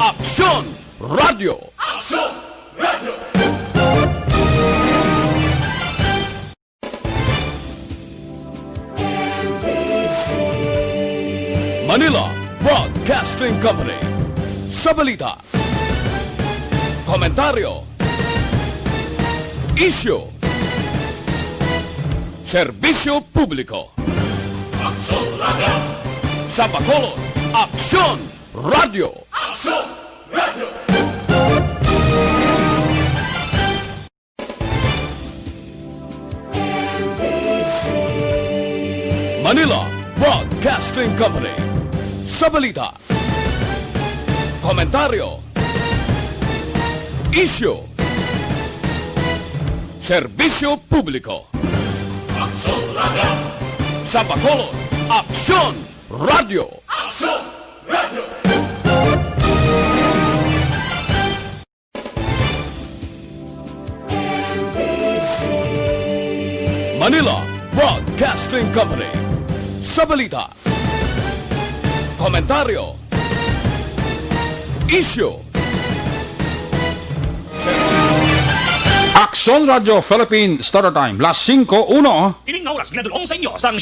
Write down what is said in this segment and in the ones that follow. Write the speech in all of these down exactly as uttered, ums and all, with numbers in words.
Aksyon Radio. Aksyon Radio. Manila Broadcasting Company. Sa balita, komentaryo, isyu, serbisyo publiko. Aksyon Radio. Sa Bacolod, Aksyon Radio. Aksyon Radio. Manila Broadcasting Company. Sa balita, komentaryo, isyu, serbisyo publiko. Aksyon Radio. Sa Bacolod, Aksyon Radio. Aksyon Radio. Manila Broadcasting Company. Sa balita, komentaryo, isyu, Aksyon Radio Philippine Standard Time, las singko uno. Ining nga oras ginadul-ong sa inyo sang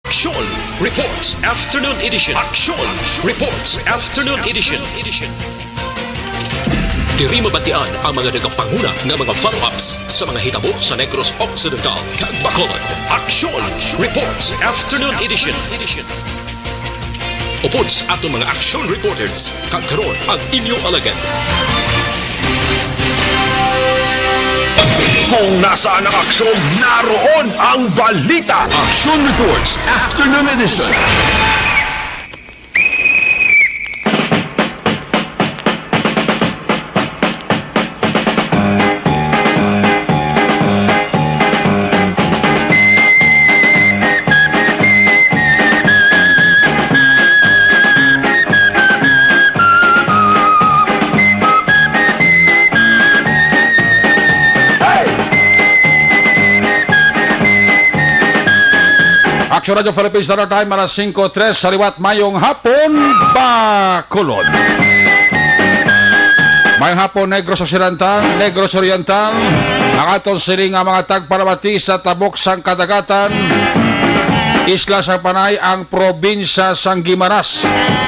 Aksyon Reports Afternoon Edition. Aksyon Reports Afternoon Edition. Diri mabatian ang mga nagapanguna nga mga follow-ups sa mga hitabo sa Negros Occidental kag Bacolod. Aksyon Reports Afternoon Edition. Upod sa aton mga aksyon reporters, kag karon ang inyo alagad. Kung nasaan ang aksyon, naroon ang balita. Action Reports Afternoon Edition. Action Radio Philippines Standard Time, alas singko tres sa liwat. Mayong hapon, Bacolod. Mayong hapon, Negros Occidental, Negros Oriental, ang aton sini nga mga tagpalamati sa tabok sang kadagatan, isla sang Panay, ang probinsya sang Guimaras,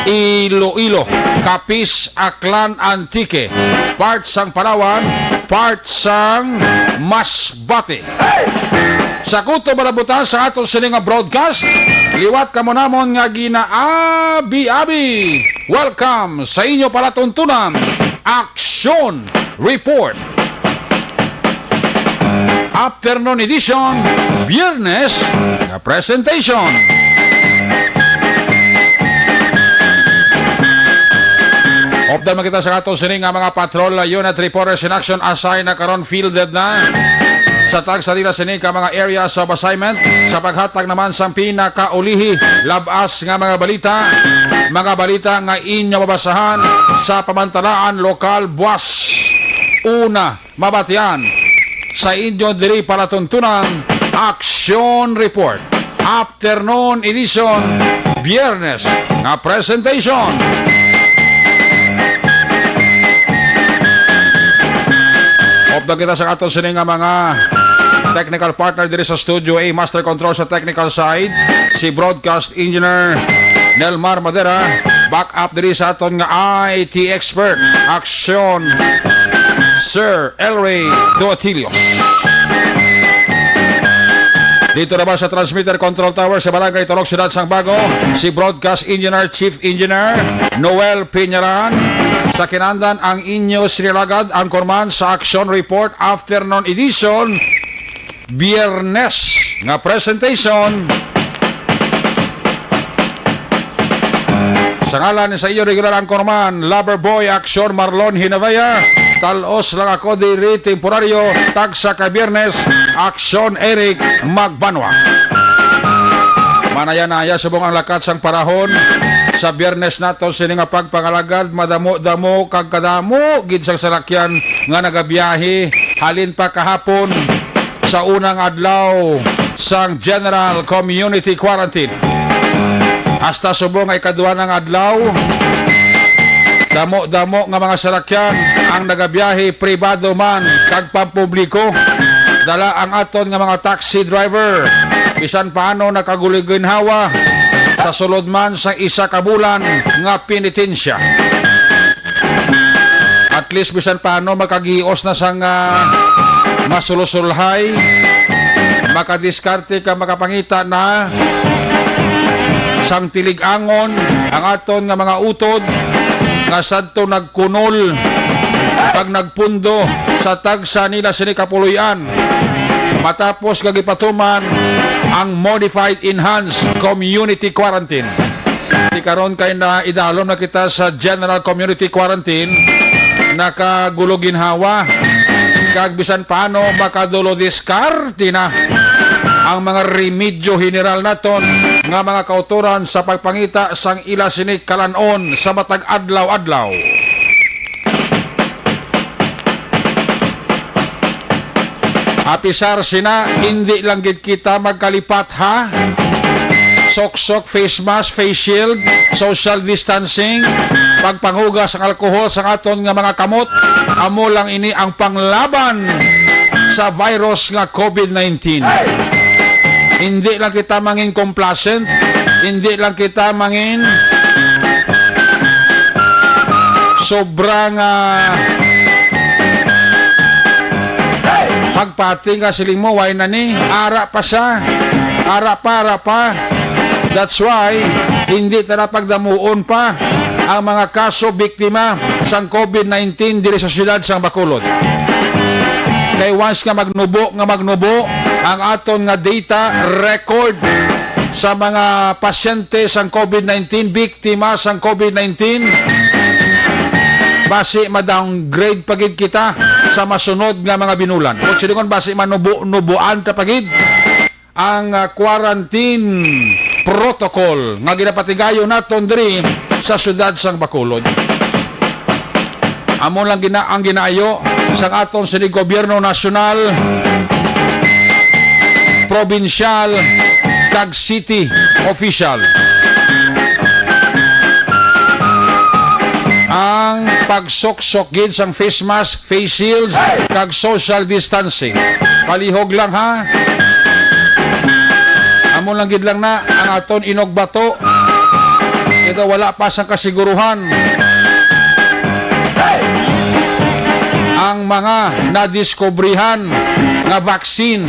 Iloilo, Capiz, Aklan, Antique, part sang Palawan, part sang Masbate. Sa kutob nga nabutan sa aton sini nga broadcast, liwat kamo namon nga ginaabi-abi. Welcome sa inyo palatuntunan, Aksyon Report. Afternoon edition, Biyernes nga presentation. Update man kita sa aton sini nga mga patrol unit, reporters in action, assign na karon, fielded na sa tagsa nila sini ka mga areas of assignment sa paghatag naman sang pinakaulihi, labas nga mga balita, mga balita nga inyo mabasahan sa pamantalaan lokal, buas una mabatian sa inyo diri palatuntunan, Action Report, Afternoon Edition, Biyernes nga presentation. Update kita sa aton sini nga mga technical partner diri sa Studio A, Master Control sa technical side, si Broadcast Engineer Nelmar Madera, back up diri sa aton nga I T expert, Aksyon, Sir Elray Duatilios. Dito naman sa Transmitter Control Tower sa Barangay Tolog, Siyudad sang Bago, si Broadcast Engineer, Chief Engineer Noel Piñaran. Sa kinandan, ang inyo sinilagad, anchorman sa Action Report Afternoon Edition, Biyernes nga presentation. Sa ngalan sa iyo regular anchorman, Lover Boy Action Marlon Hinavaya, talos lang ako diri temporaryo, tagsa ka Biyernes, Action Eric Magbanwa. Manaya-naya subong ang lakat sang parahon sa Biyernes nato sini nga pagpangalagad, madamo-damo kag kadamo gid sang salakyan nga nagabiyahe halin pa kahapon sa unang adlaw sang General Community Quarantine. Hasta subong nga ikadua na nga adlaw, damo-damo nga mga salakyan ang nagabiyahe, pribado man kag pampubliko. Dala ang aton nga mga taxi driver, bisan paano nakaguliginhawa sa sulod man sa isa ka bulan nga penitensya. At least, bisan paano, makagios na sang, ah, masulusulhay, makadiskarte ka, makapangita na sang tilig-angon ang aton nga mga utod nga sadto nagkunol kag nagpundo sa tagsa nila sini kapuloy-an matapos nga gipatuman ang modified enhanced community quarantine. Di karon kay na idalom na kita sa general community quarantine, nakagulo ginhawa, kag bisan paano makadulo diskarte na ang mga remedyo general naton nga mga kautoran sa pagpangita sang ila sini kalan-on sa matag adlaw-adlaw. Apisar sina, hindi lang gid kita magkalipat, ha? Soksok, face mask, face shield, social distancing, pagpanghugas sang alcohol sa aton nga mga kamot, amo lang ini ang panglaban sa virus nga covid nineteen. Hindi lang kita mangin complacent, hindi lang kita mangin sobra nga pagpati nga siling mo, "Why na ni? Ara pa siya. Ara pa, ara pa." That's why, hindi ta na pagdamuon pa ang mga kaso biktima sang covid nineteen diri sa siyudad sang Bacolod. Kay once nga magnubo, nga magnubo ang aton nga data record sa mga pasyente sang covid nineteen, biktima sang covid nineteen, basi ma-downgrade pa gid kita sa masunod nga mga binulan. O silingon, basi manubo-nubuan ta pa gid ang, ah, quarantine protocol nga ginapatigayon naton diri sa siyudad sang Bacolod. Amo lang gina-, ang ginaayo sang aton sini gobyerno nasyonal, probinsyal, kag city official. Ang pagsuksok gid sang face mask, face shields, kag social distancing. Palihog lang, ha. Amo lang gid lang na ang aton inugbato. Kaya wala pa sang kasiguruhan ang mga nadiskubrihan nga vaccine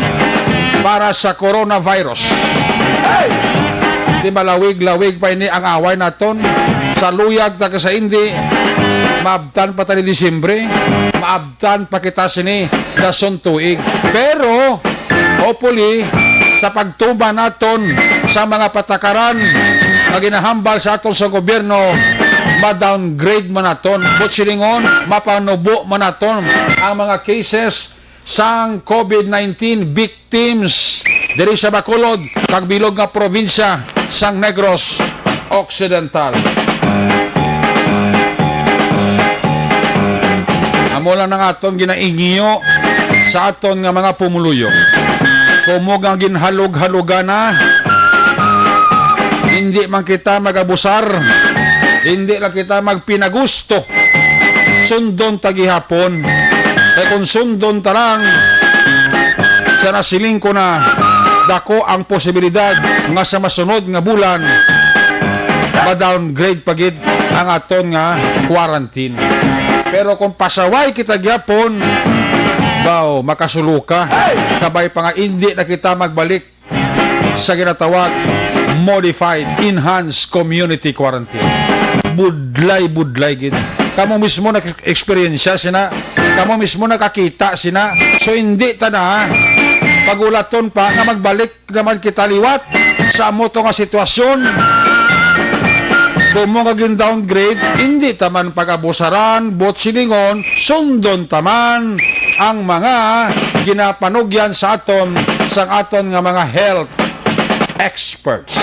para sa coronavirus. Di malawig-lawig pa ini ang away naton. Sa luyag ta ka sa indi, maabtan pa ta ni Disyembre, maabtan pa kita sini dason tuig. Pero, hopefully, sa pagtuman naton sa mga patakaran nga ginahambal sa aton sa gobyerno, ma-downgrade man naton. Buot silingon, mapanubo man naton ang mga cases sang covid nineteen victims diri sa Bacolod kag bilog nga probinsya sang Negros Occidental. Amo lang ang aton ginaingyo sa aton nga mga pumuluyo. Kumog nga ginhalog-halogan na, hindi man kita magabusar, hindi lang kita magpinagusto. Sundon ta gihapon. Kay kung sundon ta lang, sa nasiling ko na, dako ang posibilidad nga sa masunod nga bulan, ma-downgrade pa gid ang aton nga quarantine. Pero kung pasaway kita gyapon, baw, makasuloka. Kabay pa nga, indi na kita magbalik sa ginatawag modified enhanced community quarantine. Budlay-budlay gid. Kamo mismo nag-eksperyensya sina, kamo mismo nakakita sina. So, hindi ta na pagulaton pa nga magbalik naman kita liwat sa amo to nga sitwasyon. Kung mo nga gin-downgrade, hindi ta man pag-abusaran, buot silingon, sundon ta man ang mga ginapanugyan sa aton, sang aton nga mga health experts.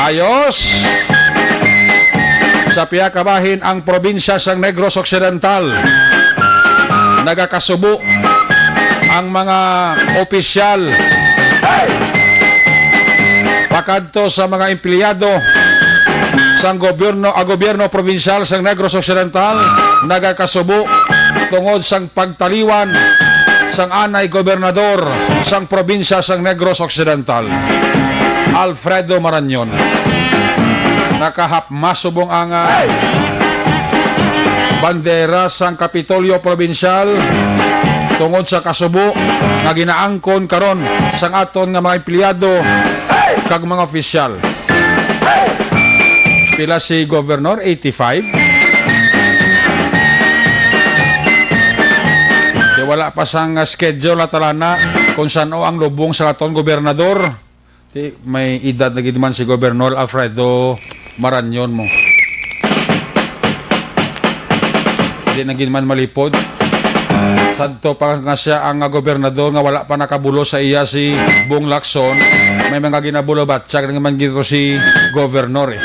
Ayos. Sa pihak bahin, ang probinsya sang Negros Occidental, nagakasubo ang mga opisyal pakadto sa mga empleyado sang gobyerno, ah, gobyerno probinsyal sang Negros Occidental, nagakasubo tungod sang pagtaliwan sang anay gobernador sang probinsya sang Negros Occidental, Alfredo Marañon. Nakahapmas subong ang, ah, bandera sang Kapitolyo Probinsyal tungod sa kasubo nga ginaangkon karon sang aton nga mga empleyado kag mga opisyal. Pila si Governor? Eighty-five? Kay wala pa sang schedule na talana kung san-o ang lubong sa aton gobernador. Ti, may edad na gid man si Governor Alfredo Marañon mo. Di na gid man malipod. Sadto pa nga siya ang, ah, gobernador nga wala pa nakabulos sa iya si Bong Lacson, may mga ginabulo-batyag na man gito si Governor, eh.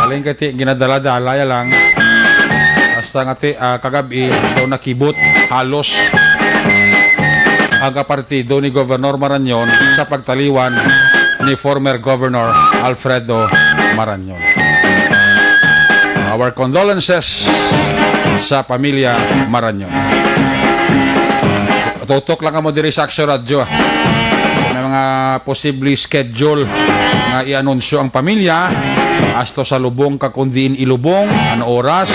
Alin ka ti, ginadala-dala ya lang. Basta nga ti, ah, kagab-i, daw nakibot, halos ang kapartido ni Governor Marañon sa pagtaliwan ni former Governor Alfredo Marañon. Our condolences sa pamilya Marañon. Tutok lang kamo diri sa Action Radyo, ah. May mga posible schedule nga i-anunsyo ang pamilya, asto sa lubong kag kon diin ilubong, ano oras,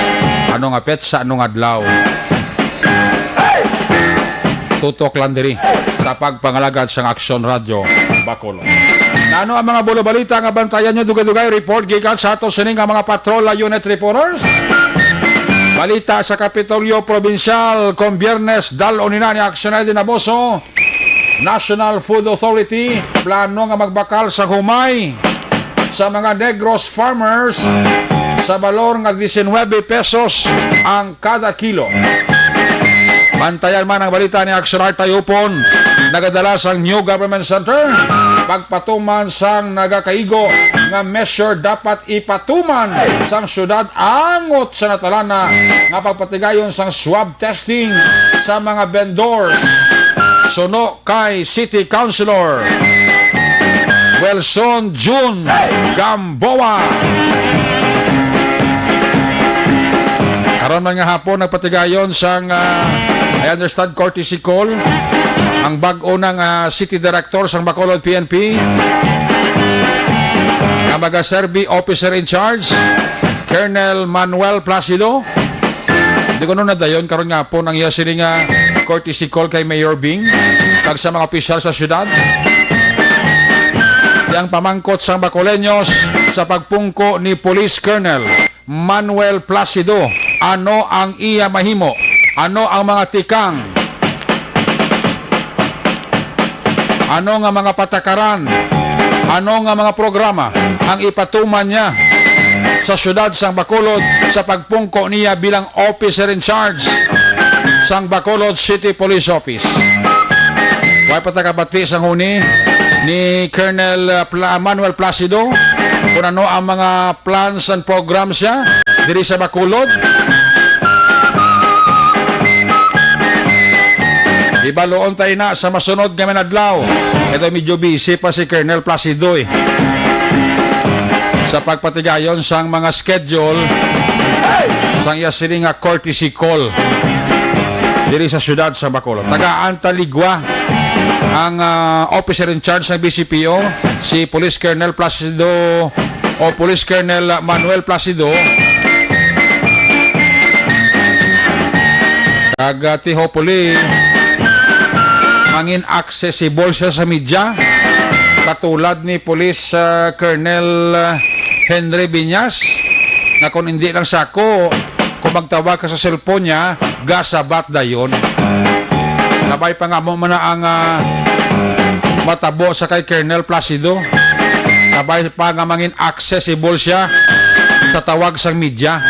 ano nga petsa, ano nga adlaw. Tutok lang diri sa pagpangalagad sang Action Radyo Bacolod. Nano ang mga bulo-balita nga bantayan nyo? Dugay-dugay report gikan sa ato sini nga mga patrol unit reporters. Balita sa Kapitolyo Probinsyal, kon Biyernes, dal-on ina ni Action Eddie Naboso. National Food Authority plano nga magbakal sa humay sa mga Negros farmers sa balor nga diecinuebe pesos ang kada kilo. Bantayan man ang balita ni Action Art Tayupon, nagadala sang New Government Center, pagpatuman sang nagakaigo nga measure dapat ipatuman sang syudad angot sa natalana nga pagpatigayon sang swab testing sa mga vendors. Suno kay City Councilor Wilson Jun Gamboa. Karon man nga hapon, nagpatigayon sang, ah, I understand, courtesy call ang bag-o nang, ah, City Director sang Bacolod P N P nga magaserbi, officer in charge, Colonel Manuel Placido. Di ko na dayon karon nga hapon ang iya sini nga courtesy call kay Mayor Bing kag sa mga opisyal sa syudad. Yang pamangkot sang Bacoleños sa pagpungko ni Police Colonel Manuel Placido, ano ang iya mahimo? Ano ang mga tikang? Ano nga mga patakaran, ano nga mga programa ang ipatuman niya sa siyudad sang Bacolod sa pagpungko niya bilang officer in charge sang Bacolod City Police Office? Way pa ta kabati sang huni ni Colonel, uh, Pla-, Manuel Placido kung ano ang mga plans and programs niya diri sa Bacolod. Ibaluon tayo na sa masunod nga mga adlaw. Ito, medyo busy pa si Colonel Placido, eh, sa pagpatigayon sang mga schedule sang iya sini nga courtesy call diri sa siyudad sa Bacolod. Tagaan ta ligwa ang, ah, officer in charge ng B C P O, si Police Colonel Placido o Police Colonel Manuel Placido. Kag, ah, ti hopefully, mangin accessible siya sa media, katulad ni Police, ah, Colonel, ah, Henry Viñas, nga kung hindi lang sa ako, kung magtawag ka sa cellphone niya, gasabat dayon. Kabay pa nga mo man na ang, ah, matabo sa kay Colonel Placido. Kabay pa nga mangin accessible siya sa tawag sang media.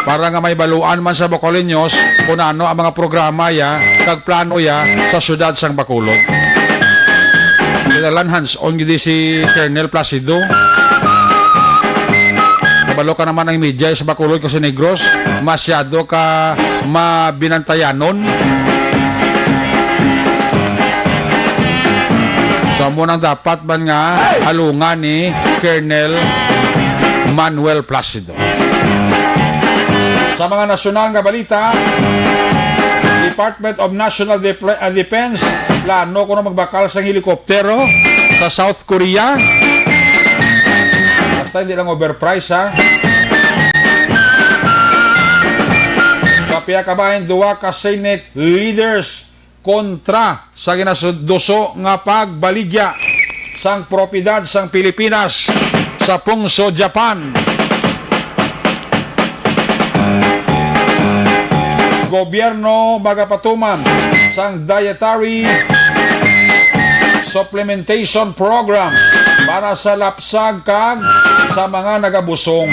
Para nga may baluan man sa Bacolonios kung ano ang mga programa ya kag plano ya sa siyudad sang Bacolod. Kinalan hands-on gid si Colonel Placido. Kabalo ka naman ang media sa Bacolod kag sa Negros, masyado ka mabinantayanon. So, amo nang dapat man nga halungan ni Colonel Manuel Placido. Sa mga nasyonal nga balita, Department of National Depre-, uh, Defense, plano kuno magbakal sang helikoptero sa South Korea. Basta hindi lang overpriced, ha? Kapya kabahin, duwa ka Senate leaders kontra sa ginaduso nga pagbaligya sang propiedad sang Pilipinas sa Pungsod, Japan. Gobyerno magapatuman sang dietary supplementation program para sa lapsag kag sa mga nagabusong.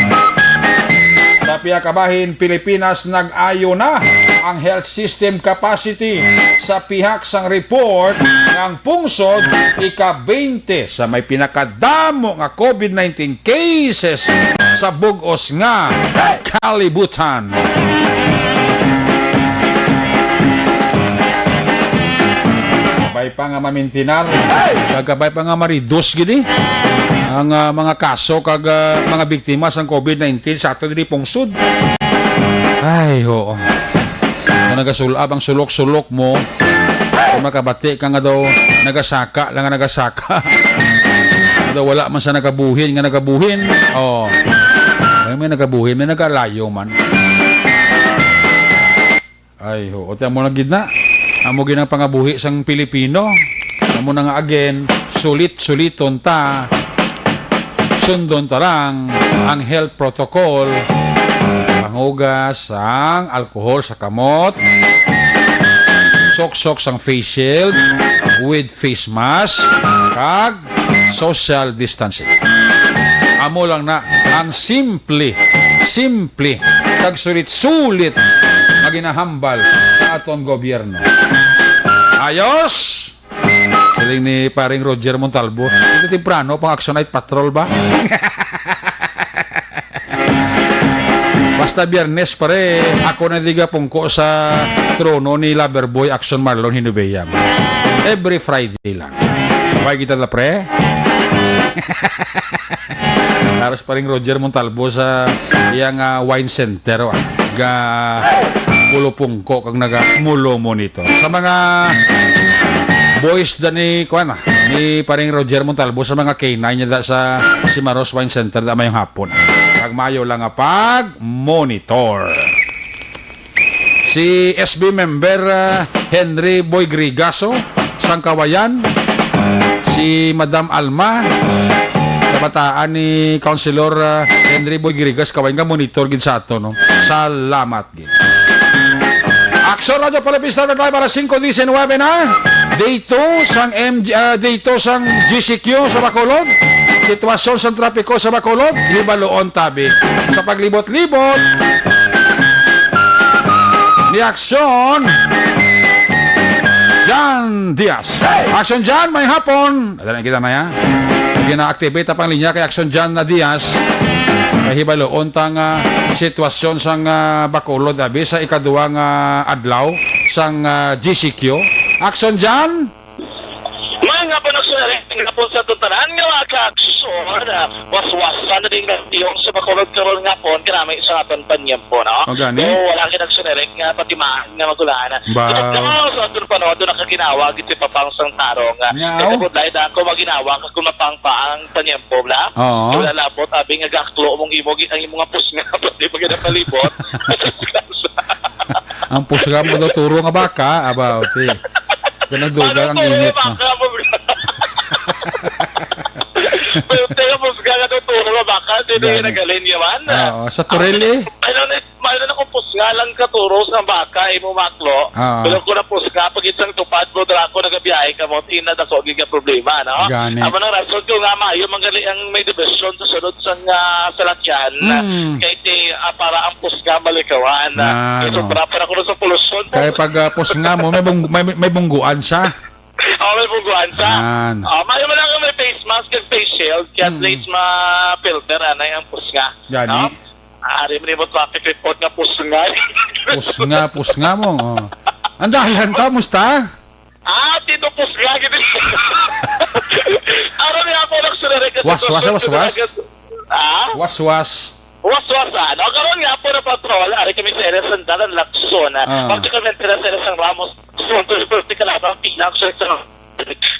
Sa pihak kabahin, Pilipinas nag-ayo na ang health system capacity sa pihak sang report nga ang pungsod ika-twenty sa may pinakadamo nga COVID nineteen cases sa bug-os nga kalibutan. Kabay pa nga mamintinar, kag kabay pa nga maridos gid, eh, ang, ah, mga kaso kag, ah, mga biktima sang COVID nineteen sa ato diri pungsod. Ay, oo. Kung nagasul-ab ang sulok-sulok mo, kung makabati ka nga daw nagasaka lang nga nagasaka, nga daw wala man sa nagabuhin nga nagabuhin. Oh. May, may nagabuhin, may nagalayo man. Ay, oo. Ti amo na gid na. Amo gid ang pangabuhi sang Pilipino. Amo na nga again, sulit-suliton ta. Sundon ta lang ang health protocol. Panghugas sang alcohol sa kamot. Suksok sang face shield with face mask. Kag social distancing. Amo lang na ang simple, simple, kag sulit-sulit nga ginahambal sa aton gobyerno. Ayos! Siling ni paring Roger Montalvo, "Ito temprano pang Action Night Patrol ba?" Basta Biyernes, pare, ako na di gapungko sa trono ni Loverboy Action Marlon Hinubeyang. Every Friday lang. Way kita da, pre? Tapos paring Roger Montalvo sa iyang, ah, wine center, ah, ga pulupungko kag naga mulo monitor. Sa mga boys da ni, kuwan, ah, ni paring Roger Montalvo, sa mga K nine niya da sa Cimaros Wine Center da mayong hapon. Kag maayo lang nga pag monitor. Si S B member, ah, Henry Boy Grigaso, sang Kawayan, si Madam Alma, kabataan ni Councilor, ah, Henry Boy Grigas, Kawayan, nga monitor gid sa ato, no? Salamat gid. Aksyon Radyo Palapista na tayo para singko disinwebe na. Dito sang M G, ah, dito sang G C Q sa Bacolod. Sitwasyon sa trapiko sa Bacolod, hibaluon tabi. Sa paglibot-libot ni Aksyon Jan Diaz. Aksyon Jan, may hapon. Ada na kita na ya. Gina-activate ang linya kay Aksyon Jan na Diaz. Sa hibaluon ta nga sitwasyon sang, ah, Bacolod, abi, sa ikaduwa nga adlaw sang, ah, G C Q. Aksyon Jan! Mga panagsunod, nga po sa tutanan nga mga kaakson, ah, waswasan na din ang tiyong sa Bacolod karon nga po, kanami sa aton panyempo, no? O, gani? So, wala kinagsunod nga patimaan nga magulaan. Ba- Ito sa aton panahon, doon nakaginawag ito papangsang tarong, ah. Nyaw. Kaya budlay da ako maginawag kung mapangpa ang panyempo, bla? Oo. Wala labot, abi nga gaklo mong imo, ang imo nga pusnga, pati pag napalibot. Ang pusga mo daw turo nga baka, aba, okay. Kanang dugang ang init, no? Baka mo, bla. Pero tayo, pusga nga daw turo nga baka, sino yung Gani. Nagaling yaman? Oo, sa Toril, eh. Ano na, ano na kung pus-, Nga lang katuro sa baka imo maklo. Ah. Pero kung napusnga pag isang tupad mo, dira ako nagabiyahe ka mo, ina dako gid nga problema, no? Gani. Amo nang rason ko nga maayo man gali ang may diversyon sa sulod sang, ah, salakyan, Mm. kay ti, ah, para ang pusnga malikawan. Ah, Kay no. sobra pa na kuno sa polusyon. Kay pag, ah, pusnga mo, may bung-, may, may bungguan siya. Oh, may bungguan siya. Yan. Oh, maayo man lang may face mask kag face shield, kay at Mm. least ma-filter anay ang pusnga. Gani. No? Ari man mo traffic report nga pusnga. Pusnga, pusnga mo. Oh. Ang dalan ta, musta? Ah, tito pusnga gid. Aron nga ako nagsulari ka Was, was, sitwasyon was, was. talaga. Ah? Was, was. Was, was, ah. No, karon nga po na patrol, ari kami sa area sa Dalan Lacson. Ah. Magdakal na tira sa area sa Ramos. So, perti ka lang ang pila, actually, sa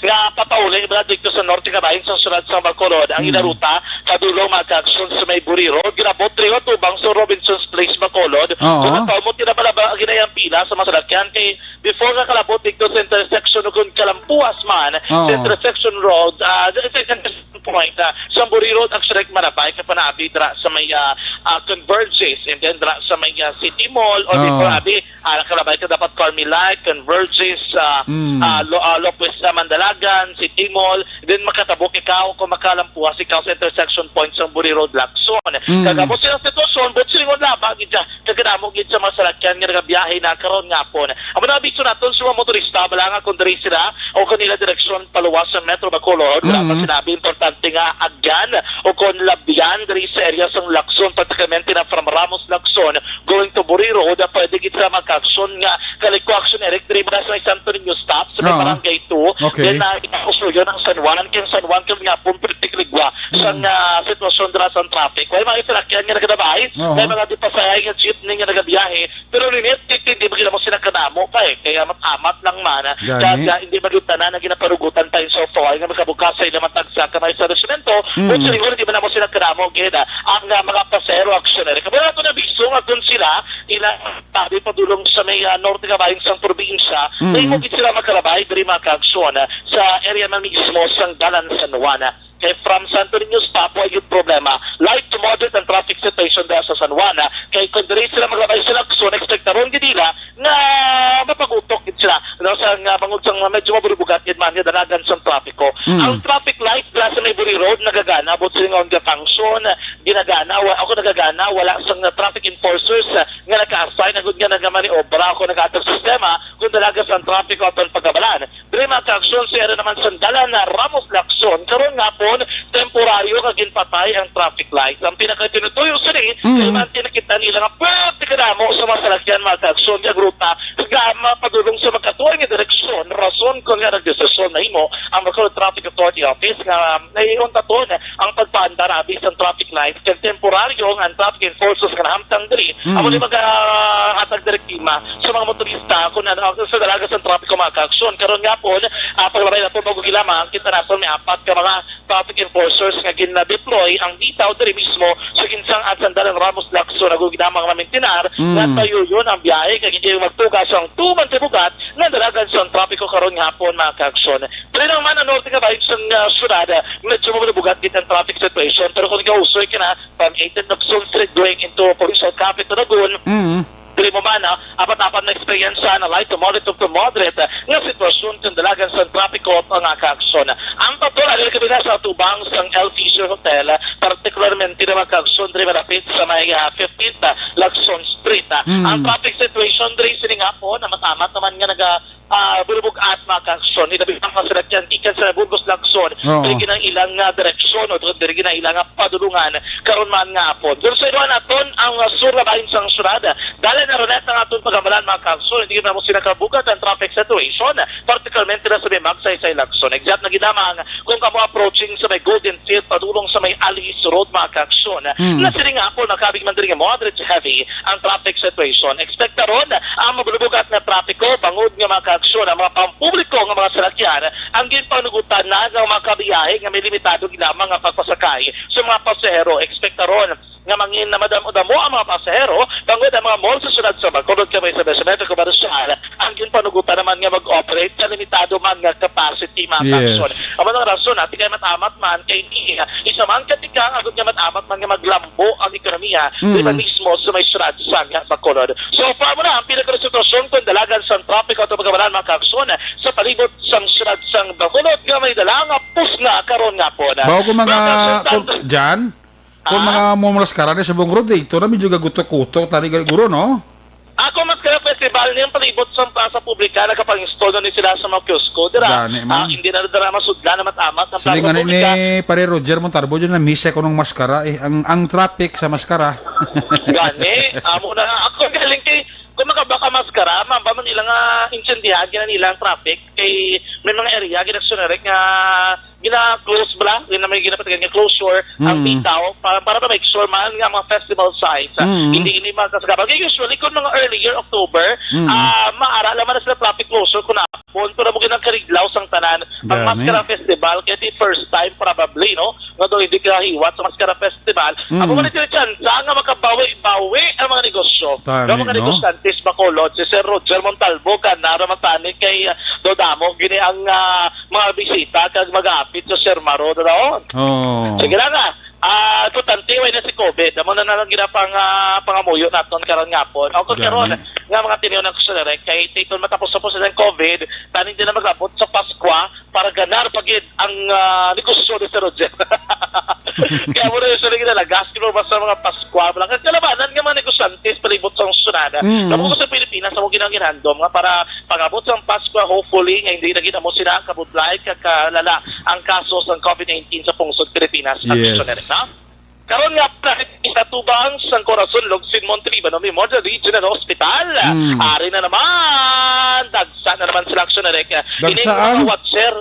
nga papauli mula dito sa norte kabahin sa syudad sa Bacolod ang Mm. inaruta padulong mga kaaksyon sa may Buri Road. Ginabot rin tubang sa Robinson's Place, Bacolod. Oo. Kung ang tao mo, tinabalaba ang ginayang pila sa mga salakyan kay before nga kalabot dito sa intersection o kung kalampuas man Oo. sa intersection road, ah, sa intersection point, ah, sa Buri Road, actually, marabay ka pa na abi dira sa may, ah, ah, Converges and then dira sa may, ah, City Mall o Oo. before abi, ah, nakalabay ka dapat Carmelite, Converges, ah, Mm. ah, Lo-, ah, Lopez, ah, Mandalagan, City Mall, then makatabok ikaw kung makalampuas ikaw sa intersection point sa Buri Road, Lacson. Mm. Kagamo silang sitwasyon, but silingon laba gid siya, kagamo gid sa mga salakyan nga nagabiyahe na karon nga hapon. Amo na abiso naton sa mga motorista, bala nga kung diri sila o kanila direksyon paluwas sa Metro Bacolod, wala pa Mm. sinabi importante nga agyan o kon labyan diri sa area sang Lacson, particularmente na from Ramos Lacson going to Buri Road, ah, pwede gid sila mag-action nga kaliko action, Eric, diri ba sa may Santo Niño stop sa may Oo. Barangay two. Okay. Then, ah, ikusuyo ng San Juan, kay ang San Juan kami nga pun perti kaligwa sa Mm. nga sitwasyon dira sa traffic. Way mga salakyan nga nagadabay, Oo. may mga di pasahay nga jeepney nga nagabiyahe, pero linit, hindi ba gid mo sila kadamo pa eh. Kaya amat-amat lang man, ah, Gani. kaya hindi magitanan ang ginaparugutan pa yung so far nga makabukas sa ilang matagsa ka may establishmento, Mm. o siguro hindi man mo sila kadamo, gid, ah, ang, ah, mga pasero action. Kaya nato na bisong agon sila, ila tabi padulong sa may, ah, norte kabahin sang probinsya, Mm. na imo gid sila makalabay diri mga kaaksyon, ah, sa area na mismo sang Dalan San Juan, ah. Kay from Santo Niño stop, wa gyud problema. Light to moderate ang traffic situation dira sa San Juan, ah. Kay kung diri sila maglabay sa Lacson, expectaron gid nila nga mapagutok gid sila. Ano, sa nga bangod sa nga medyo maburubugat gid man nga dalagan sa trapiko. Mm. Ang traffic light dira sa may Buri Road nagagana, but sila nga function, ginagana, wa-, ako nagagana, wala sa nga traffic enforcers, ah, nga naka-assign, agud nga nagamaniobra ako nag-atag sistema, kung dalaga sa trapiko aton pagkabalan. Diri mga kaaksyon, sa area naman sa Dalan na Ramos Lacson, karon nga hapon, temporaryo nga ginpatay ang traffic light. Ang pinakatinutuyo sini, Mm. kay man tinakita nila nga pwerte kadamo sa mga salakyan, mga kaaksyon, nga ruta, nga mapadulong sa magkatuoy nga direksyon, rason kon nga nagdesisyon na imo ang Bacolod Traffic Authority Office nga naiuntaton ang pagpaandar abi sang traffic light, kag temporaryo nga ang traffic enforcers nga nahamtang diri, Mm. amo ni magahatag direktima sa mga motorista kung ano ang sa dalaga sa trapiko, mga kaaksyon. Karon nga hapon, ah, paglabay nato, bago gilamang, kita naton may apat ka mga traffic enforcers nga gina-deploy ang bitaw diri mismo sa ginsang at sandalan Ramos Lacson, nga ginamang mamintinar Mm. nga tayo yun ang biyahe, kag hindi magtugas ang tuman sa bugat nga dalagan sa trapiko karon nga hapon, mga kaaksyon. Diri naman ang norte nga bahig sang, ah, syudad, ah, medyo mabugat gid ang traffic situation. Pero kung ikaw usoy ka na, from eighteen Luzon Street going into Provincial Capital Lagoon, Mm. dili mo man, ah, apat-apat na experience na light to moderate to moderate, ah, nga sitwasyon kung dalagan sa trapiko pa nga kaaksyon. Ang patuloy, diri kami na sa tubang sang El Fisher Hotel, ah, particularmente na mga kaaksyon, diri malapit sa may, ah, fifteenth, ah, Lacson Street, ah. Mm. Ang traffic situation diri sining hapon, na matamat naman nga naga, ah, bulubog at mga kaaksyon. Ilabi ang mga salakyan gikan sa Burgos Lacson, Oo. diri ginang ilang nga direksyon o diri ginang ilang nga padulungan karon man nga hapon. Diri sa iluhan naton ang, ah, sur nga bahin sang syudad. Dali na rin ang aton pagamalan, mga kaaksyon. Hindi na mo sila kabugat ang traffic situation, particularmente na sa may Magsaysay Lacson. Exact na ginamang kung kamo approaching sa may Golden Field, padulong sa may Alice Road, mga kaaksyon. Hmm. Na sining hapon, makabig man diri nga moderate to heavy ang traffic situation. Expect karon ang mabulubugat nga trapiko bangod nga mga kaaksyon ang mga pampubliko nga mga salakyan ang ginpanugutan na nga mga kabiyahe nga may limitado lamang nga pagpasakay sa mga pasahero. Expect karon nga mangin na madamo-damo ang mga pasahero bangod ang mga mall sa syudad sa Bacolod kag mga establishmento komersyal ang ginpanugutan naman nga mag-operate sa limitado man nga capacity. mga Yes. Kason. Amo ang rason, ati kay mat-amat man kay ni, isa man ka tikang agod nga mat-amat man nga maglambo ang ekonomiya Mm. di ba mismo sa may syudad sang Bacolod. So, amo na ang pinaka sitwasyon kung dalagan sang trapiko ato pagkabalan, mga Kason, sa palibot sang syudad sang Bacolod nga may dala nga pusnga karon nga po na. Bago ko mga Mga Kason, kung, tan- Jan, kung Ah? mga mo maskara ni sa Bong Road, eh, ito na medyo gagutok-utok, tani gali guro, no? Ako, maskara festival niyang palibot sa plaza publika, nagapang-install na ni sila sa mga kiosko. Dira, Gani, ah, man. Hindi na dira masudlan na matamat ang Sige plaza nga ni, publika. Ni Pare Roger Montalbo, dyan na-miss ako ng maskara, eh. Ang, ang traffic sa maskara. Gani, amo na. Ako galing kay, kung makabaka maskara, mamba man ilang, ah, intindihan, gina nilang traffic. Kay may mga area, gina-, nga gina-close bala, yun na may ginapatigan nga closure, ang Mm. bitaw, para, para ma-make sure man nga mga festival sites, ah, Mm. hindi ini magkasagapan. Kaya usually, kung mga earlier October, Mm. ah, maara lang man na sila traffic closure kung napon, pero mo ginang karidlaw sang tanan, ang Gani. Maskara Festival, kaya di first time probably, no? Nga daw hindi kahiwat sa Maskara Festival. Mm. Ako man ito yung chance nga makabawi-bawi ang mga negosyo. Tani, Nga mga no? Negosyantes, Bacolod, si Sir Roger Montalbo, ka naramatani kay, ah, daw damo, gini ang, ah, mga bisita kag mag-aapit sa Sir Maro daw. Oo. Sige lang, ah. Ah, importante, way na si COVID. Amo na lang ginapang, ah, pangamuyo naton karon nga hapon. O, kung Gani. Karon, nga mga tiniyo ng kusunere, kay titon matapos-tapos na ang COVID, taning din na maglabot sa Paskwa para ganar pa gid ang, ah, negosyo ni Sir Roger. Kaya mo na usually ginalagas, pero basta mga Paskwa, wala kang kalabanan nga mga negosyante sa palibot sa sunada. Mm. Namo sa Pilipinas, amo ginang ginhandom nga para pangabot sang Pasko, hopefully, nga hindi na gid amo sila kabudlay kag kalala ang kaso sang COVID nineteen sa pungsod Pilipinas. Yes. Action na rin, ha? Karon nga, nakit-, sa tubang sang Corazon Locsin Montelibano Memorial Regional Hospital. Hmm. Ari na naman, dagsa na naman sila, action na rin. Dagsa ang mga watcher,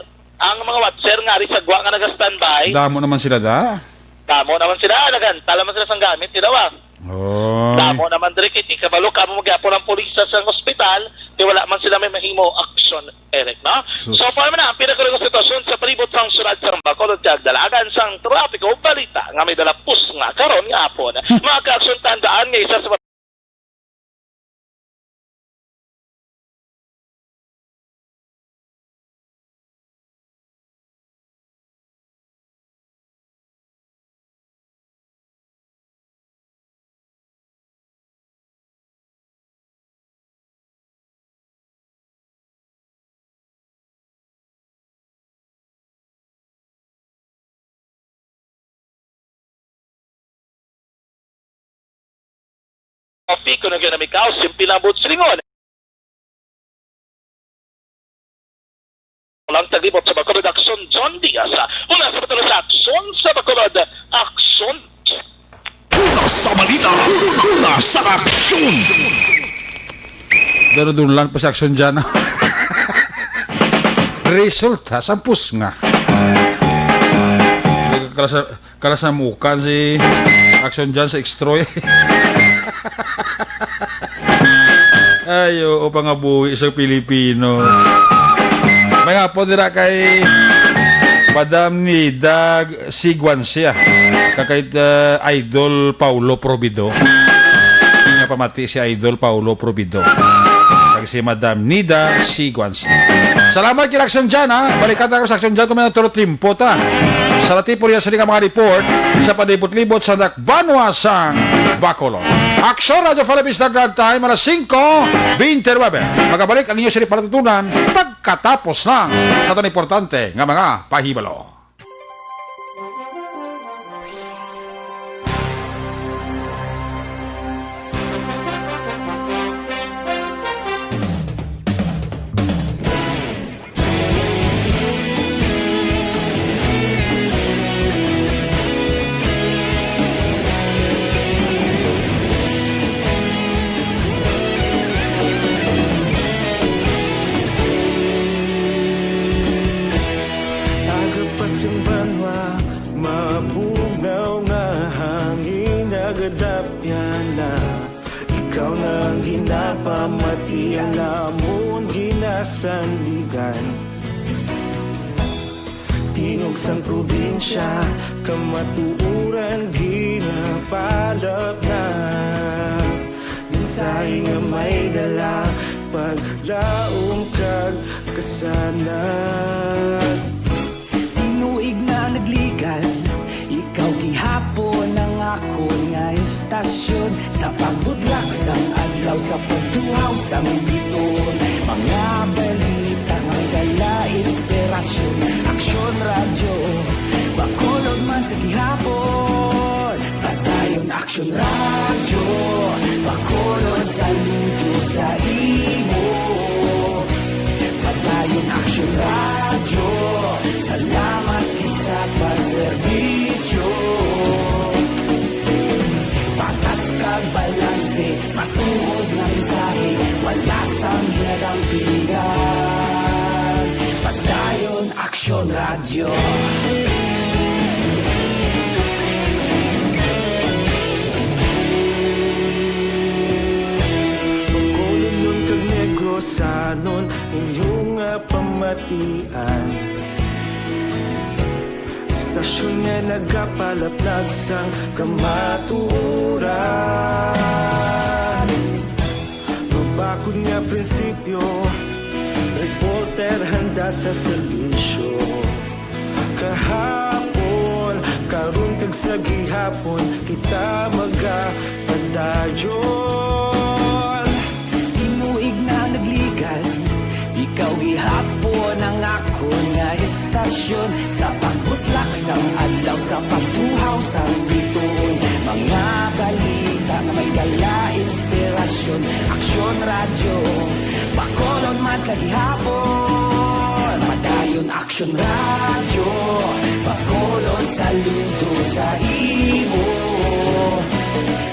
ang mga watcher nga ari sa gwa nga naga-standby. Damo naman sila, da? Damo naman sila, naganta naman sila sang gamit nila, wa. Oy. Damo naman diri kay di kabalo ka mo magyapon ang pulis sa sang ospital, kay wala man sila may mahimo aksyon, Eric, no? Sus. So, pa man ang pinakaulong sitwasyon sa palibot sang syudad sang Bacolod kag dalagan sang trapiko, balita nga may dalapos nga karon nga hapon. Mga kaaksyon, tandaan nga isa sa Coffee, kung nagyan na may kaos, simple lang buot silingon. Lang taglibot sa Bacolod, Aksyon, John Diaz. Mula sa Bacolod, Aksyon sa Bacolod, Aksyon. Una sa balita, una sa aksyon. Darudulan pa sa aksyon dyan. Resulta sa pusnga. Kalasa, Kalasamukan si Action John sa Extroy. Ay, oo, pangabuhi sa Pilipino. May hapon dira kay Madam Nida Siguancia, kag kay, uh, Idol Paulo Probido. Nga pamati si Idol Paulo Probido. Kag si Madam Nida Siguancia. Salamat kay Action John, ha. Balikan ta sa Action John kung may naturo timpo ta. Sa natipon niya sini nga mga report sa palibot-libot sa dakbanwa sang Bacolod. Aksyon, Radyo Philippines, Nagdaan Time, alas singko bente nuebe. Magabalik ang inyo sini palatutunan pagkatapos lang sa aton importante nga mga pahibalo. Aga pa sing banwa, mabugnaw nga hangin nagadapyan na. Ikaw na ang ginapamati, ang lamon ginasandigan. Tingog sang probinsya, kamatuoran ginapalapnap. Mensahe nga may dala, paglaom kag kasanag. Akon nga istasyon, sa pagbutlak sang adlaw, sa pagtuhaw sang bituon, mga balita nga may dala inspirasyon. Aksyon Radyo, Bacolod man sa gihapon. Padayon Aksyon Radyo, Bacolod saludo sa imo. Padayon Aksyon Radyo, salamat gid sa pagserbisyo. Patas kag balanse, matuod nga mensahe, wala sang ginadampigan. Padayon Aksyon Radyo. Bacolodnon kag Negrosanon, inyo nga pamatian. Istasyon nga nagapalaplag sang kamatuoran. Mabakod nga prinsipyo, reporter handa sa serbisyo. Kahapon, karon kag sa gihapon, kita magapadayon. Tinuig na nagligan, ikaw gihapon ang akon nga istasyon. Sa pagbutlak sang adlaw, sa pagtuhaw sang bituon, mga balita nga may dala inspirasyon. Aksyon Radyo, Bacolod man sa gihapon. Padayon Aksyon Radyo, Bacolod saludo sa imo.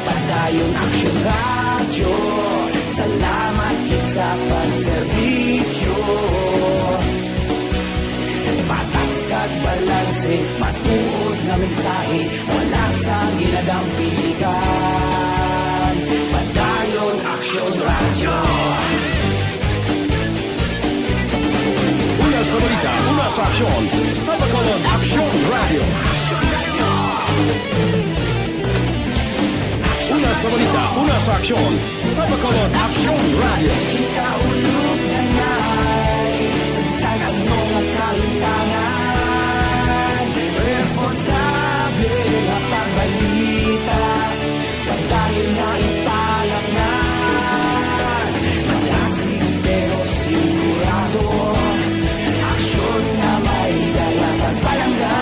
Padayon Aksyon Radyo, salamat gid sa pagserbisyo. Patas kag balanse, matuod nga mensahe, wala sang ginadampigan. Padayon Aksyon Radyo. Una sa balita, una sa aksyon, sa Bacolod Aksyon Radyo. Una sa balita, una sa aksyon, sa Bacolod Aksyon Radyo. Ikaulog na ngay, sa bisan ano nga kahimtangan, responsable nga pagbalita, pagdayon nga ipalangnan. Malasig pero sigurado, aksyon nga may dala pagpalangga.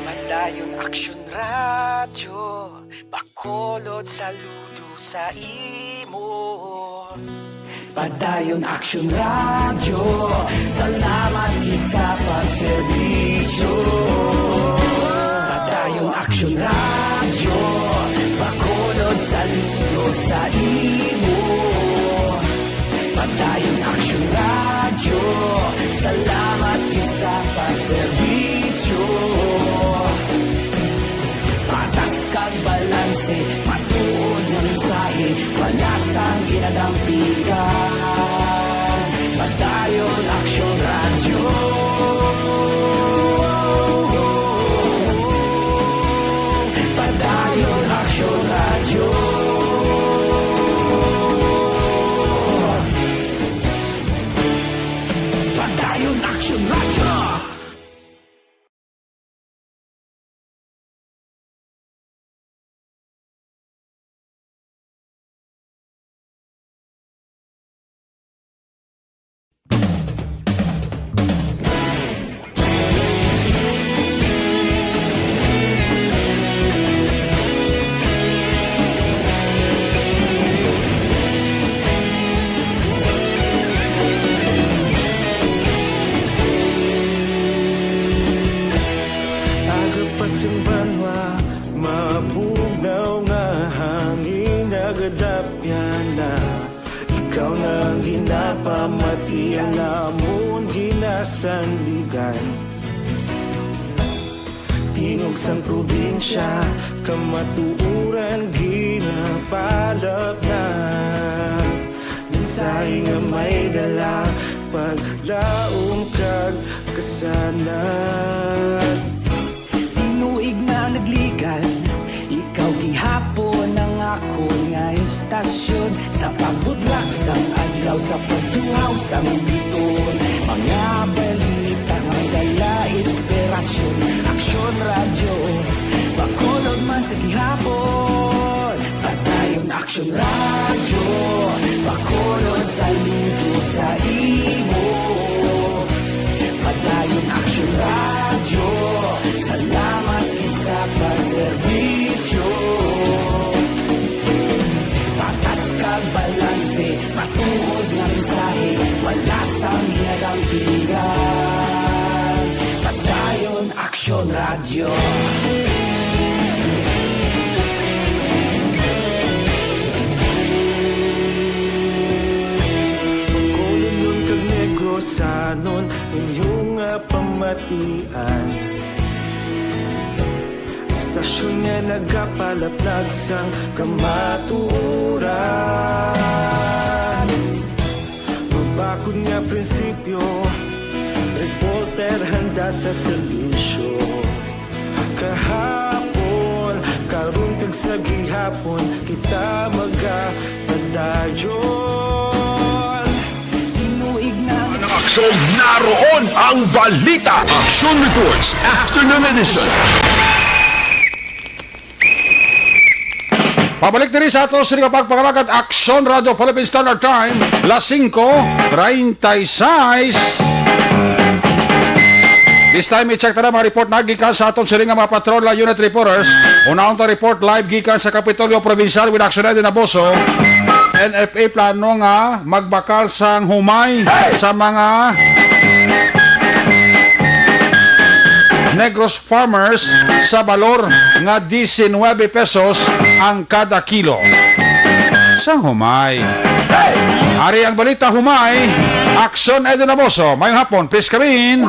Padayon Aksyon Radyo, Bacolod saludo sa imo. Padayon Aksyon Radyo, salamat gid sa pagserbisyo. Padayon Aksyon Radyo, Bacolod saludo sa imo. Padayon Aksyon Radyo, salamat gid sa pagserbisyo. Patas kag balanse, matuod nga mensahe, wala sang ginadampigan. Padayon Aksyon Radyo. Padayon Aksyon Radyo. Padayon Aksyon Radyo. Aga pa sing banwa, mabugnaw nga hangin nagadapyan na. Ikaw na ang ginapamati, ang amon ginasandigan. Tingog sang probinsya, kamatuoran ginapalapnag. Mensahe nga may dala, paglaom kag kasanag. Sa pagbudlak sang adlaw, sa pagtuhaw sang biton, mga balita may dala inspirasyon. Aksyon Radyo, Bacolod man sa gihapon. Padayon Aksyon Radyo, Bacolod saludo sa imo. Padayon Aksyon Radyo, salamat gid sa pagserbisyo. Patas kag balanse, matuod nga mensahe, wala sang ginadampingan. Padayon Aksyon Radyo. Bacolodnon kag Negrosanon, inyo nga pamatian. Istasyon nga nagapalaplag sang kamatuoran. Mabakod nga prinsipyo, reporter handa sa serbisyo. Kahapon, karon kag sa gihapon, kita magapadayon. Tinuig na Ang aksyon, naroon ang balita. Action Reports, Afternoon Edition. Pabalik diri sa ato sini nga pagpangalakat, Aksyon Radyo Philippine Standard Time, las singko treinta y seis. This time, i-check ta na mga report na gikan sa aton sini nga mga patrol unit reporters. Unahon ta report live gikan sa Kapitolyo Provincial with Action Eddie Naboso. N F A plano nga magbakal sang humay sa mga Negros farmers sa balor nga diecinuebe pesos ang kada kilo sa humay. Ari ang balita humay. Aksyon Eddie Naboso. Mayong hapon, please come in.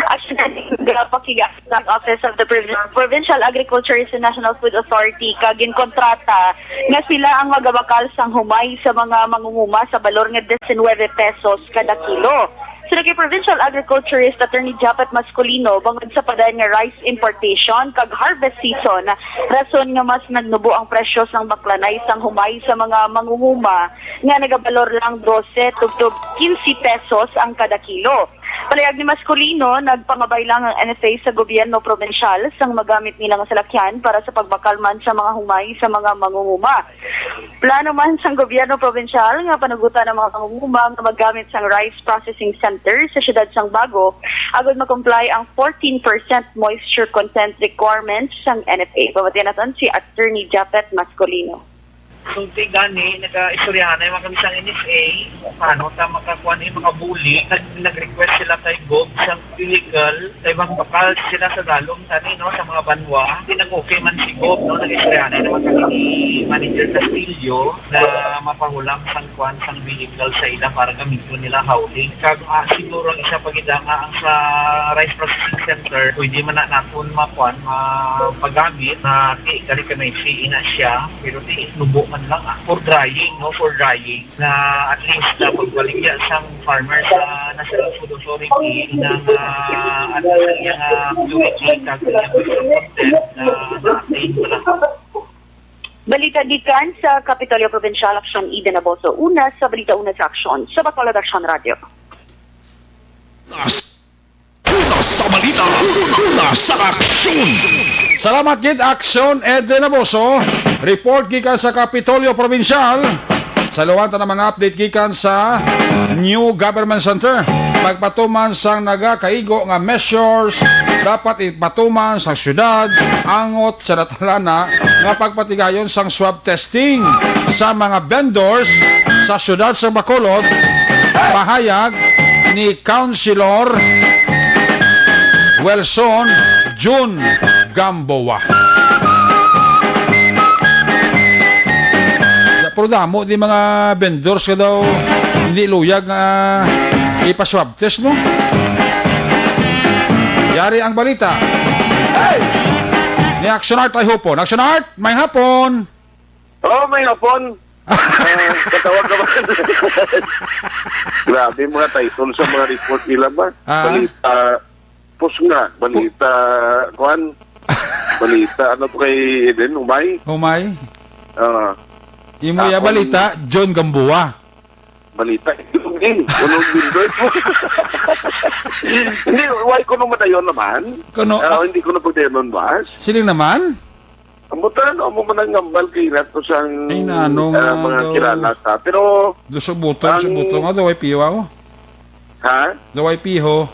Action Eddie, pakig-, sa Office of the Prov-, Provincial Agriculturist and National Food Authority kag ginkontrata nga sila ang magabakal sang humay sa mga mangunguma sa balor nga diecinuebe pesos kada kilo. Suno kay Provincial Agriculturist Attorney Japet Masculino, bangod sa padayon nga rice importation kag harvest season, rason nga mas nagnubo ang presyo sang baklanay sang humay sa mga mangunguma nga nagabalor lang dose tubtob quince pesos ang kada kilo. Palayag ni Masculino, nagpangabay lang ang N F A sa gobyerno probinsyal sang magamit nila nga salakyan para sa pagbakal man sa mga humay sa mga mangunguma. Plano man sang gobyerno probinsyal nga panugutan ang mga mangunguma nga magamit sang rice processing center sa siyudad sang Bago agod ma-comply ang fourteen percent moisture content requirements sang N F A. Pamatian naton si Attorney Japet Masculino. Sulti gani, nagaistoryahanay man kami sang N F A, paano ta makakuan, eh, makabuli. Nag-, nag-request sila kay Gov sa vehicle, kay magbakal sila sa dalom tani, no, sa mga banwa. Di nag-okay man si Gov, no, nag-istoryahanay naman kami ni Manager Castillo na mapahulam sang kuan sang vehicle sa ila para gamiton nila hauling. Kag, ah, siguro ang isa pa gid nga ang sa rice processing center, pwede man na naton makuan, mapagamit na ti kari kanay si ina siya, pero ti nubo man lang, ah, for drying, no, for drying. Na at least, ah, pagbaligya sang farmer sa National Food Authority na, ah, at sa iyang, ah, purity kag iyang moisture content na na-attain pala. Balita gikan sa Kapitolyo Provincial, Aksyon Eden Naboso. Una sa Balita, una sa Aksyon, sa Bacolod Aksyon Radio. Una sa balita, una sa aksyon. Salamat gid, Aksyon Eden Naboso. Report gikan sa Kapitolyo Provincial. Sa luwan ta na mga update gikan sa New Government Center. Pagpatuman sang nagakaigo nga measures, dapat ipatuman sa syudad, angot sa natalana nga pagpatigayon sang swab testing sa mga vendors sa siyudad sa Bacolod, pahayag ni Councilor Wilson Jun Gamboa. Pero damo di mga vendors ka daw hindi luyag nga ipa-swab test, no? Yari ang balita. Ni Action Art ay hupon. Action Art, may hapon. Oo, may hapon. Ah, katawag ka ba? Grabe mga title sa mga report nila ba? Ah. Balita, pus nga, balita, kuan. Balita, ano to kay Eden, Umay? Umay? Ah. Imo ya Akon balita, John Gamboa. Balita, ilog ni. Ilog ni, bro. Hindi, why ko nung madayon naman? Kuno, Ah, ah, hindi ko na pagdayon nun, boss. Siling naman? Ang buta, ano, amo man ang ngambal kay Renato sang, Ay, nano ah, nga mga daw. Kilala ta. Pero, Doso buto, doso ang buto nga daw, Y P O ako. Ha? Daw Y P O.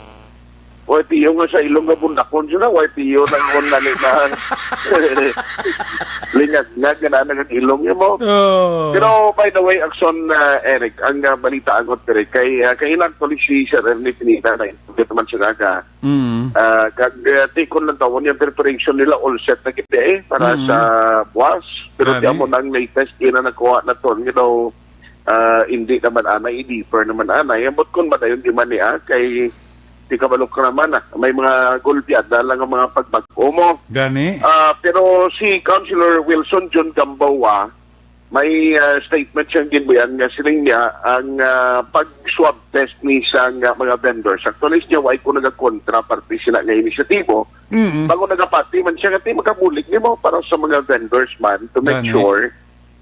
Y P O nga sa ilong nga bundakon sila, Y P O na kon nali na. Lingag nga, gana na ang ilong niya mo. Oh. Pero, by the way, Akson, ah, Eric, ang, ah, balita ang Eric, kay, ah, kailan ko si Sir Ernie Pineda na ito man siya nga, Mm. ah, kag, ah, tikon lang tawon yung preparation nila, all set na kita eh, para Mm. sa buwas. Pero Grabe. Di mo nang latest, yun na nakuha na to, you know, ah, hindi naman anay, i-defer naman anay. Ambot kung madayon di man niya, kay di ka malukra man, ah. May mga gulpiada lang ang mga pagbag-o mo. Gani? Ah, pero si Councilor Wilson John Gamboa, may, ah, statement siyang ginbuyan nga siling niya ang, ah, pag-swab test ni sa nga mga vendors. Actually, siya, why ko nagakontra parte sila nga inisyatibo? Mm. Bago nagapati man siya, nga di makabulig nimo para sa mga vendors man to make Gani. Sure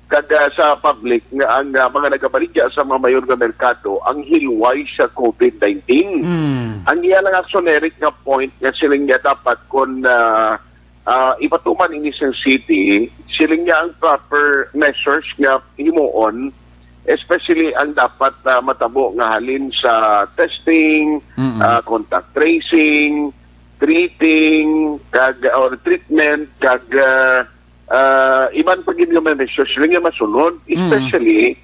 kag, ah, sa public nga ang, ah, mga nagabaligya sa mga mayor nga merkado ang hilway sa covid nineteen. Mm. Ang iya lang, Akson Eric, nga point nga siling niya dapat kon, ah, ah, ipatuman ini sa city, siling niya ang proper measures nga himuon, especially ang dapat, ah, matabo nga halin sa testing, Mm-mm. ah, contact tracing, treating, kag, or treatment, kag, ah, ah, iban pa gid nga mga measures rin nga masunod, Mm. especially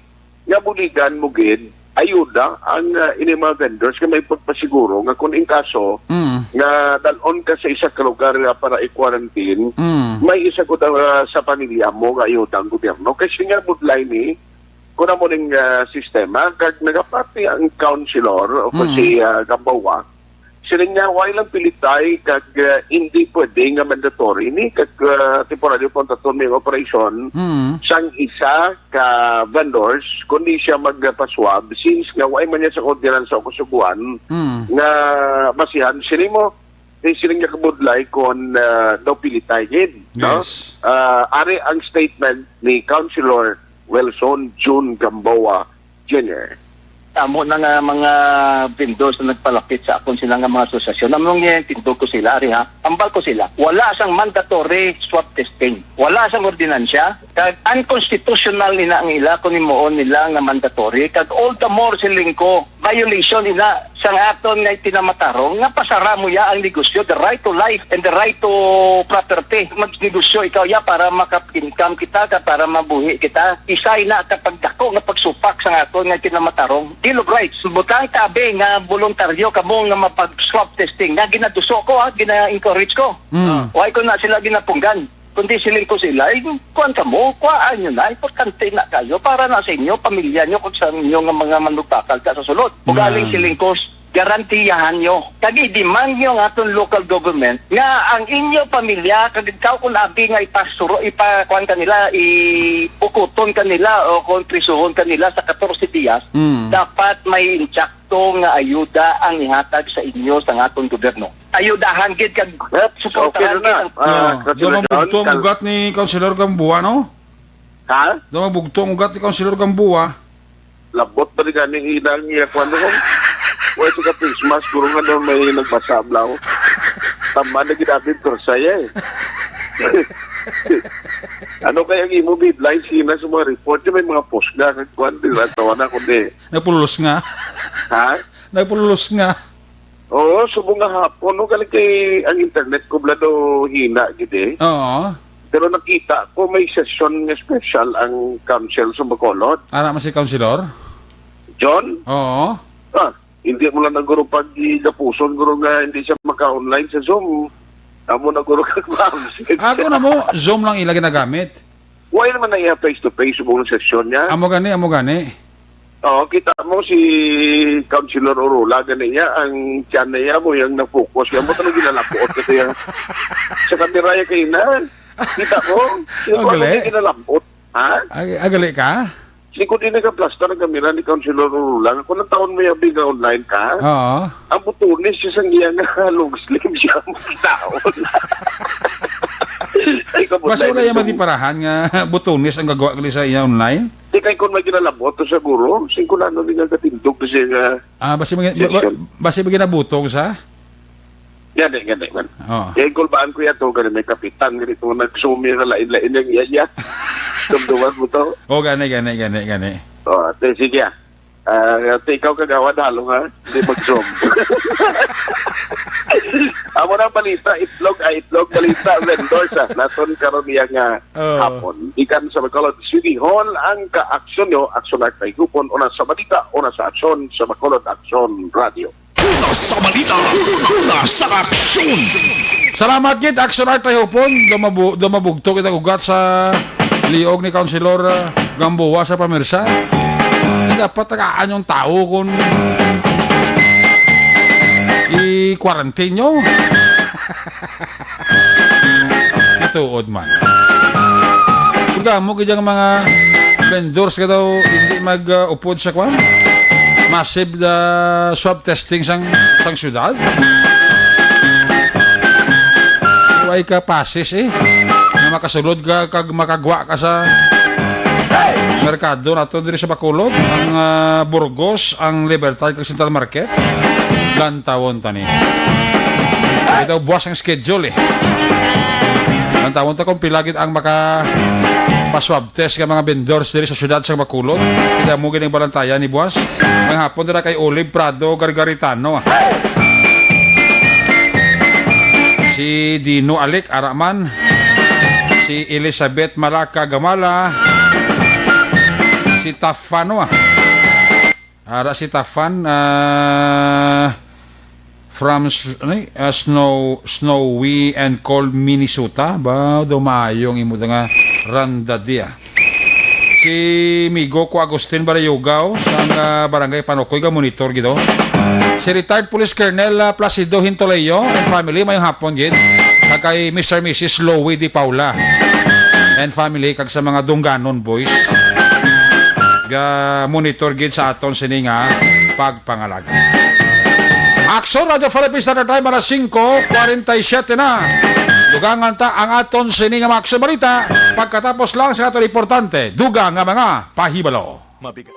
nga buligan mo gid ayuda ang, ah, ini mga vendors nga may pagpasiguro nga kung in kaso Mm. nga dalon ka sa isa ka lugar nga para i-quarantine, Mm. may isa ko daw, ah, sa pamilya mo nga ayuda ang gobyerno. Kasi nga budlay ni, kung amo ning, ah, sistema, kag nagapati ang councilor o kung Mm. si, ah, Gamboa, sila nga, wala lang pilitay kag, ah, hindi pwede nga mandatory ni kag, ah, temporaryo pang taton may operasyon Mm. sang isa ka vendors, kundi siya magpaswab since nga wala man niya sa ordinan sa Kusuguan Mm. nga basihan. Sila mo, eh, sila nga kabudlay kung, ah, daw pilitay gid, no? Yes. Ah, ari ang statement ni Councilor Wilson June Gamboa Junior. Amo na nga mga vendors na nagpalapit sa akon sila nga mga asosasyon. Amo nga tindog ko sila, ari ha, ambal ko sila. Wala sang mandatory swab testing. Wala sang ordinansya. Kag unconstitutional ina ang ila kung himuon nila nga mandatory. Kag all the more siling ko, violation ina sang aton nga itinamatarong nga pasara mo ya ang negosyo, the right to life and the right to property. Magnegosyo ikaw ya para maka-income kita, ka para mabuhi kita. Isay na ka pagdako nga pagsupak sa aton nga kinamatarong Bill of Rights. Butang tabi nga voluntaryo kamo nga mapag-swab testing nga ginaduso ko, ha, gina-encourage ko. Mm. Ah. Why ko na sila ginapunggan? Kundi siling ko sila, eh, kuwan ka mo, kuhaan nyo na, importante na kayo para na sa inyo, pamilya nyo, kag sa inyo nga mga manugbakal ka sa sulod. Ugaling Mm. siling ko, garantiyahan nyo. Kag i-demand nyo ang aton local government nga ang inyo pamilya, kag ikaw kung abi nga ipasuro, ipakuan kanila, ipukuton kanila o kung prisuhon kanila sa katorse diyas, Mm. dapat may insakto nga ayuda ang ihatag sa inyo sa aton gobyerno. Ayudahan gid kag Yep, suportahan okay na gid na. Ang Ah, Oh, Councilor daw mabugto John, ang kal- ugat ni Councilor Gamboa, no? Ha? Daw mabugto ang ugat ni Councilor Gamboa. Labot ba ni gani hinang niya kung ano? Wala sa ka face mask, guro nga daw may nagbasa, blaw. Tama na gid atin, Torsay, eh. Ano kaya ang imo headline, Sina, sa mga report? Di may mga post na, kag kuwan, di ba? Tawa na ako, di. Nagpulos nga. Ha? Nagpulos nga. Oo, subong nga hapon, no? Galing kay ang internet ko, bla, daw hina, gid, eh. Oo. Pero nakita ko may session nga special ang council sa Bacolod. Ara man si Councilor? John? Oo. Ah, hindi mo lang na guro pag-igapuson, guro nga hindi siya maka-online sa Zoom. Amo na guro kag ma-absent. Ako na mo, Zoom lang ila ginagamit. Wala naman na iya face-to-face subong session niya. Amo gani, amo gani. Oo, kita mo si Councilor Orula, gani niya, ang tiyan na iya mo, yung na-focus. Yan mo talaga ginalapot ka siya. Sa kamera niya kayo na. Kita mo? Sino Ang ko gali. Ang ginalapot? Ha? Ag-, agali ka? Sino ko din nagaplastar ang kamera ni Councilor Orula? Kung ang taon mo yung biga online ka, Oo. Ang butunis siya sa iya nga long sleeve siya ang taon. Ay, kabudlay Basi wala man yung to. Matiparahan nga butones ang gagawa gali sa iya online? Di kay kung may ginalabot to sa guro, singkulano ni nga katindog na siya nga Ah, basi may, ba-, ba-, session. Basi may ginabutong sa? Gani, gani, man. Oo. Kaya kulbaan ko yan to, gani may kapitan, gani to, nagsumi sa lain-lain yung iya, iya. Dumduman mo to? Oh, gani, gani, gani, gani. Oh, te, sige, ah. Ah, te, ikaw kagawad, halo, ha? Hindi mag-zoom. Amo na balita, itlog, ah, itlog, balita, vendors, ah. Naton karon niya nga Oh. hapon. Ikan sa Bacolod City Hall, ang ka-aksyon nyo, Aksyon Art Kahigupon, una sa balita, una sa aksyon, sa Bacolod Aksyon Radio. Una sa balita, una sa aksyon. Salamat gid, Aksyon Art Kahigupon. Dumabu-, dumabugto kita ugat sa liog ni Councilor, ah, Gamboa sa pamirsa. Di dapat tagaan yung tao kung i-quarantine nyo. Matuod man. Kung damo gid ang mga vendors ka daw hindi mag, uh, upod sa kwan, massive, uh, swab testing sang, sang syudad. Way ka pasis eh. Nga makasulod ka kag makagwa ka sa merkado nato diri sa Bacolod, ang, ah, Burgos, ang Libertad kag Central Market. Lantawon tani. Ito buwas ang schedule eh. Lantawon ta kung pila gid ang maka pa-swab test nga mga vendors diri sa siyudad sang Bacolod. Kita mo gid ang balantayan ni buwas. May hapon dira kay Olive Prado Gargaritano. Si Dino Alic, ara man. Si Elizabeth Malaka Gamala. Si Tafano, ah. Ara si Tafan, ah, from s-, ano, eh, ah, snow, snowy and cold Minnesota. Ba, daw maayo ang imo nga randa diya. Si Migo ko Agustin Barayugaw sang, ah, Barangay Panokoy, ga monitor gid, oh. Si retired Police Colonel, ah, Placido Hintoleyo and family, mayong hapon gid. Kag kay Mister Missus Louie Di Paula and family, kag sa mga Dungganon boys. Ga monitor gid sa aton sini nga pagpangalaga. Aksyon, Radyo Philippines Standard Time, alas singko kwarenta y siyete na. Dugangan ta ang aton sini nga mga aksyon balita pagkatapos lang sa aton importante, dugang nga mga pahibalo. Mabigat.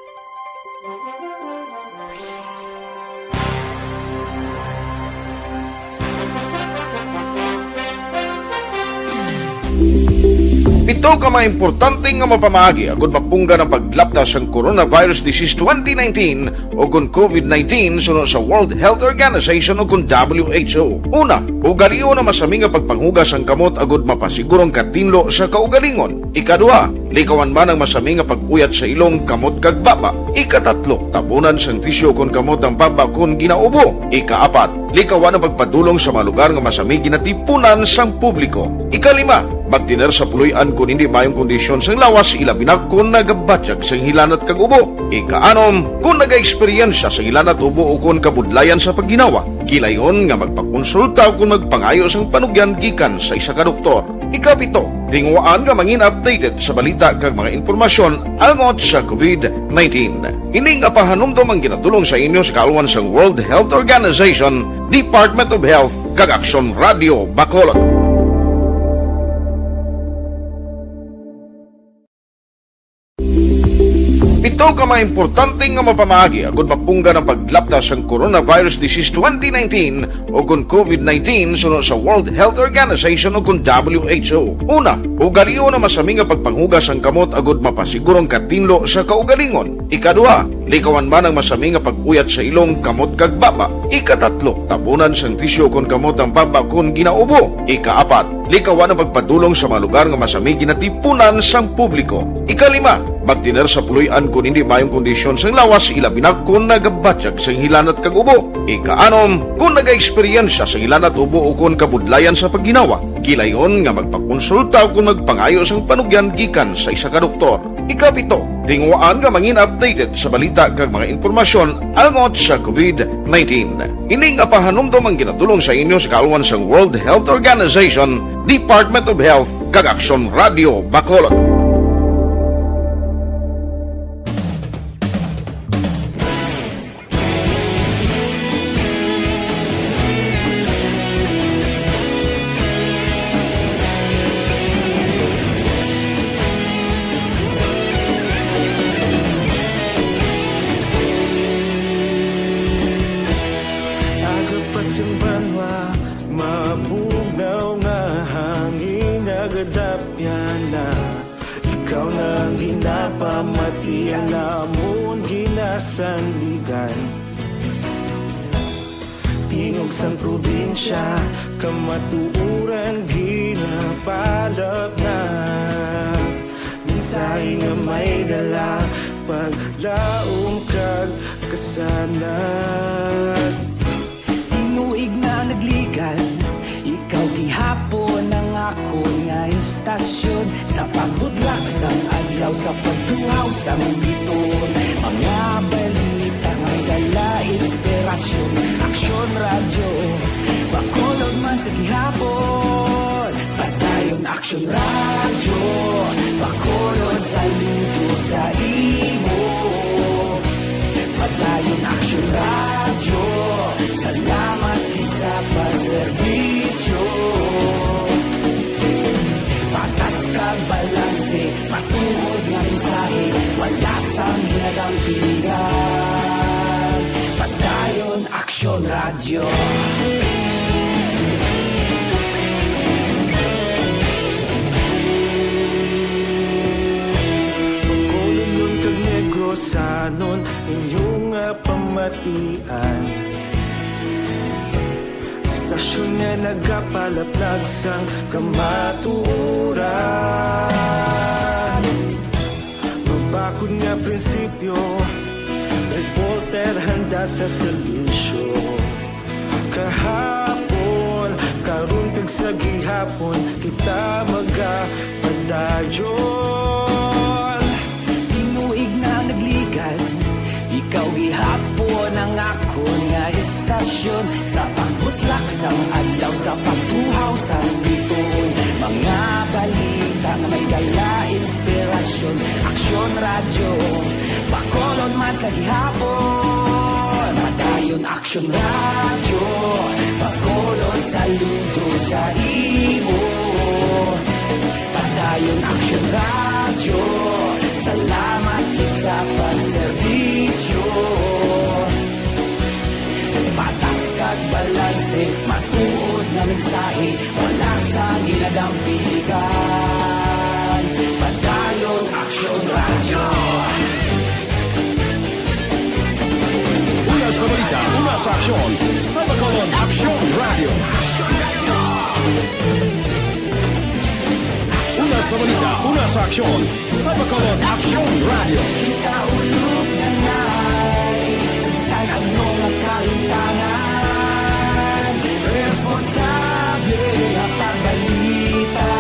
Pito ka mga importante nga mapamaagi agud mapunggan ang paglapta sang coronavirus disease twenty nineteen o kon covid nineteen suno sa World Health Organization o kon W H O. Una, ugalion ang masami nga pagpanghugas sang kamot agud mapasiguro ang katinlo sa kaugalingon. Ikaduha, likawan man ang masami nga pag-uyat sa ilong, kamot, kag baba. Ikatatlo, tabunan sang tisyu kon kamot ang baba kon ginaubo. Ikaapat, likawan ang pagpadulong sa mga lugar nga masami ginatipunan sang publiko. Ikalima, magtener sa puloy-an kon hindi maayong kondisyon sang lawas, ilabi na kon nagabatyag sang hilanat kag ubo. Ikaanom, kon nagaeksperyensya sang hilanat, ubo, o kon kabudlayan sa pagginawa, gilayon nga magpakonsulta o kon magpangayo sang panugyan gikan sa isa ka doktor. Ikapito, tinguhaan nga mangin updated sa balita kag mga impormasyon angot sa covid nineteen. Ini nga pahanumdom ang ginadulong sa inyo sa kaalwan sang World Health Organization, Department of Health, kag Aksyon Radio Bacolod. Pito ka mga importante nga mapamaagi agud mapunggan ang paglapta sang coronavirus disease twenty nineteen o kon covid nineteen suno sa World Health Organization o kon W H O. Una, ugalion ang masami nga pagpanghugas sang kamot agud mapasiguro ang katinlo sa kaugalingon. Ikaduha, likawan man ang masami nga pag-uyat sa ilong, kamot, kag baba. Ikatatlo, tabunan sang tisyu kon kamot ang baba kon ginaubo. Ikaapat, likawan ang pagpadulong sa mga lugar nga masami ginatipunan sang publiko. Ikalima, magtener sa puloy-an kon hindi maayong kondisyon sang lawas, ilabi na kon nagabatyag sang hilanat kag ubo. Ikaanom, kon nagaeksperyensya sang hilanat, ubo, o kon kabudlayan sa pagginawa, gilayon nga magpakonsulta o kon magpangayo sang panugyan gikan sa isa ka doktor. Ikapito, tinguhaan nga mangin updated sa balita kag mga impormasyon angot sa covid nineteen. Ini nga pahanumdom ang ginadulong sa inyo sa kaalwan sang World Health Organization, Department of Health, kag Aksyon Radio Bacolod. Di alamon ginasandigan, tingog sang probinsya, kamatuoran ginapalapnag. Mensahe nga may dala, paglaom kag kasanag. Tinuig na nagligad, ikaw gihapon ang akon nga istasyon. Sa pagbutlak sang adlaw, sa pagtuhaw sang bituon, mga balita nga may dala inspirasyon. Aksyon Radyo, Bacolod man sa gihapon. Padayon Aksyon Radyo, Bacolod, saludo sa imo. Padayon Aksyon Radyo, salamat gid sa pagserbisyo. Patas kag balanse, matuod nga mensahe, wala sang ginadampigan. Padayon Aksyon Radyo. Bacolodnon kag Negrosanon, inyo nga pamatian. Istasyon nga nagapalaplag sang kamatuoran. Mabakod nga prinsipyo, reporter handa sa serbisyo. Kahapon, karon kag sa gihapon, kita magapadayon. Tinuig na nagligad, ikaw gihapon ang akon nga istasyon. Sa pagbutlak sang adlaw, sa pagtuhaw sang bituon, mga balita nga may dala inspirasyon. Aksyon Radyo, Bacolod man sa gihapon. Padayon Aksyon Radyo, Bacolod, saludo sa imo. Padayon Aksyon Radyo, salamat gid sa pagserbisyo. Patas kag balanse, matuod nga mensahe, wala sang ginadampigan. Padayon Aksyon Radyo. Una sa balita, una sa aksyon, sa Bacolod Aksyon Radyo. Una sa balita, una sa aksyon, sa Bacolod Aksyon Radyo. Kita ulog na nai, sa bisan ano nga kalimtangan, responsable nga pagbalita.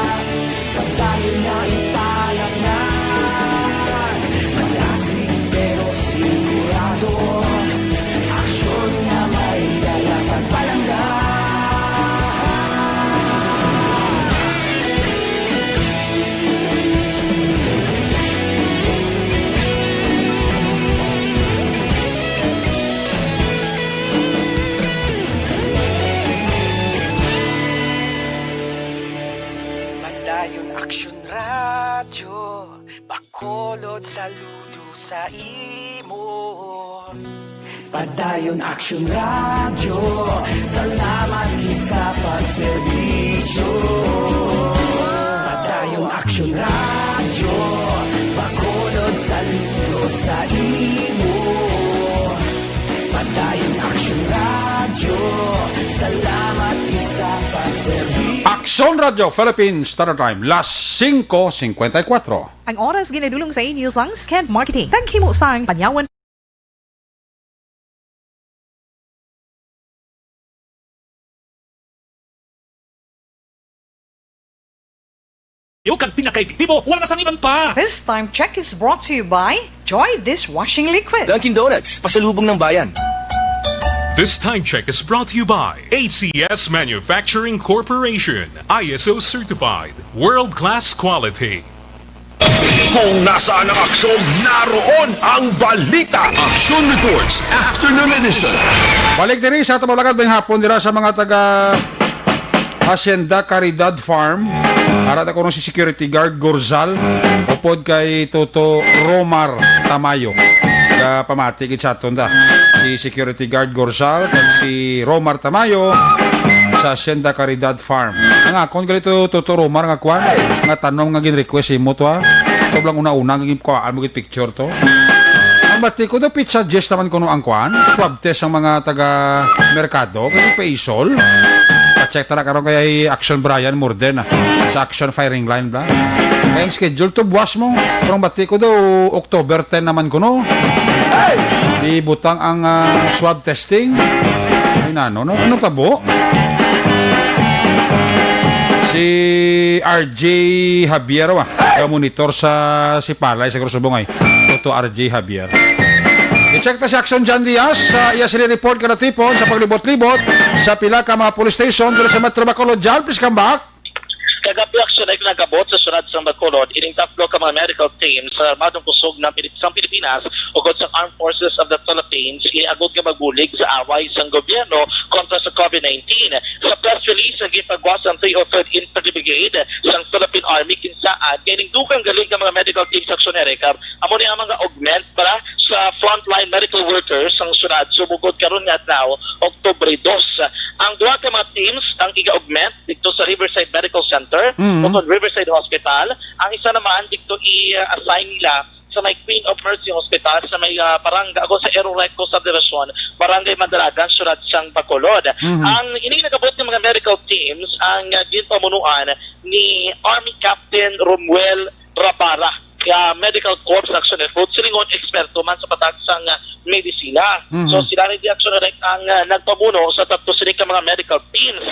Padayon na ipalapngan, malasig pero sigurado, aksyon nga may dala pagpalangga. Padayon Aksyon Radyo, Bacolod, saludo sa imo. Padayon Aksyon Radyo, salamat gid sa pagserbisyo. Padayon Aksyon Radyo, Bacolod, saludo sa imo. Padayon Aksyon Radyo, salamat gid sa pagserbisyo. Aksyon Radyo Philippines Standard Time, las singko singkwenta y kuwatro. Ang oras ginadulong sa inyo sang Skent Marketing. Taghimo sang panyawan. Yo, kag pinakaepektibo, wala na sang iban pa. This time check is brought to you by Joy Dishwashing Liquid. Dunkin' Donuts, pasalubong ng bayan. This time check is brought to you by A C S Manufacturing Corporation, I S O certified, world-class quality. Kung nasaan ang aksyon, naroon ang balita. Action Reports, Afternoon Edition. Balik diri sa aton mga alagad maayong hapon dira sa mga taga Hacienda Caridad Farm. Ara ta kuno si Security Guard Gorzal, upod kay Toto Romar Tamayo. Ka pamati gid sa aton da. Si Security Guard Gorzal kag si Romar Tamayo sa Hacienda Caridad Farm. Ang akon gali to, Toto Romar, nga kwan, nga tanom nga gin-request imo to, ha. Lang una-una, ang kuhaan mo gid picture to. Ang bati ko do, pizza Jess naman kuno ang kuan. Swab test ang mga taga merkado. Kasi paisol. Pa-check ta na karon kay Action Brian Morden, ah, sa Action Firing Line, bla. Kaya ang schedule to, buwas mo. Pero ang bati ko do, October ten naman kuno. Ibutang ang, ah, swab testing. Ay, nano, no? Ano tabo? Si R J Javier, wa? Ang monitor sa Sipalay, sa Cruzubong ay. Toto R J Javier. I-check ta si Action John Diaz sa iya sini report ka natipon sa paglibot-libot sa pila ka mga police station diri sa Metro Bacolod. John, please come back. Kagabi, Action, ay nagabot sa syudad sang Bacolod ining tatlo ka mga medical teams sa Armadong Kusog ng Pilip-, sang Pilipinas ukon sa Armed Forces of the Philippines, iagod nga magbulig sa away sang gobyerno kontra sa COVID nineteen. Sa press release nga ginpagawas sang three oh third Infantry Brigade sang Philippine Army, kinsaad kay ning dugang galing nga mga medical teams, Action Eric, amo ni ang mga augment para sa frontline medical workers sang syudad, sumugod karon nga adlaw, Oktubre dos. Ang duha ka mga teams ang iga-augment dito sa Riverside Medical Center Mhm. o kon Riverside Hospital. Ang isa naman dito i-assign nila sa may Queen of Mercy Hospital sa may, ah, barangay o sa Aero Recto Subdivision, Barangay Mandalagan, Syudad sang Bacolod. Mhm. Ang ini nagabot ng mga medical teams ang, ah, ginpamunuan ni Army Captain Romuel Rabara, ah, Medical Corps Action Effort, silingon eksperto man sa patag sang, ah, medisina. Mhm. So, sila rin di Action Direct ang, ah, nagpamuno sa tatlo sini ka mga medical teams.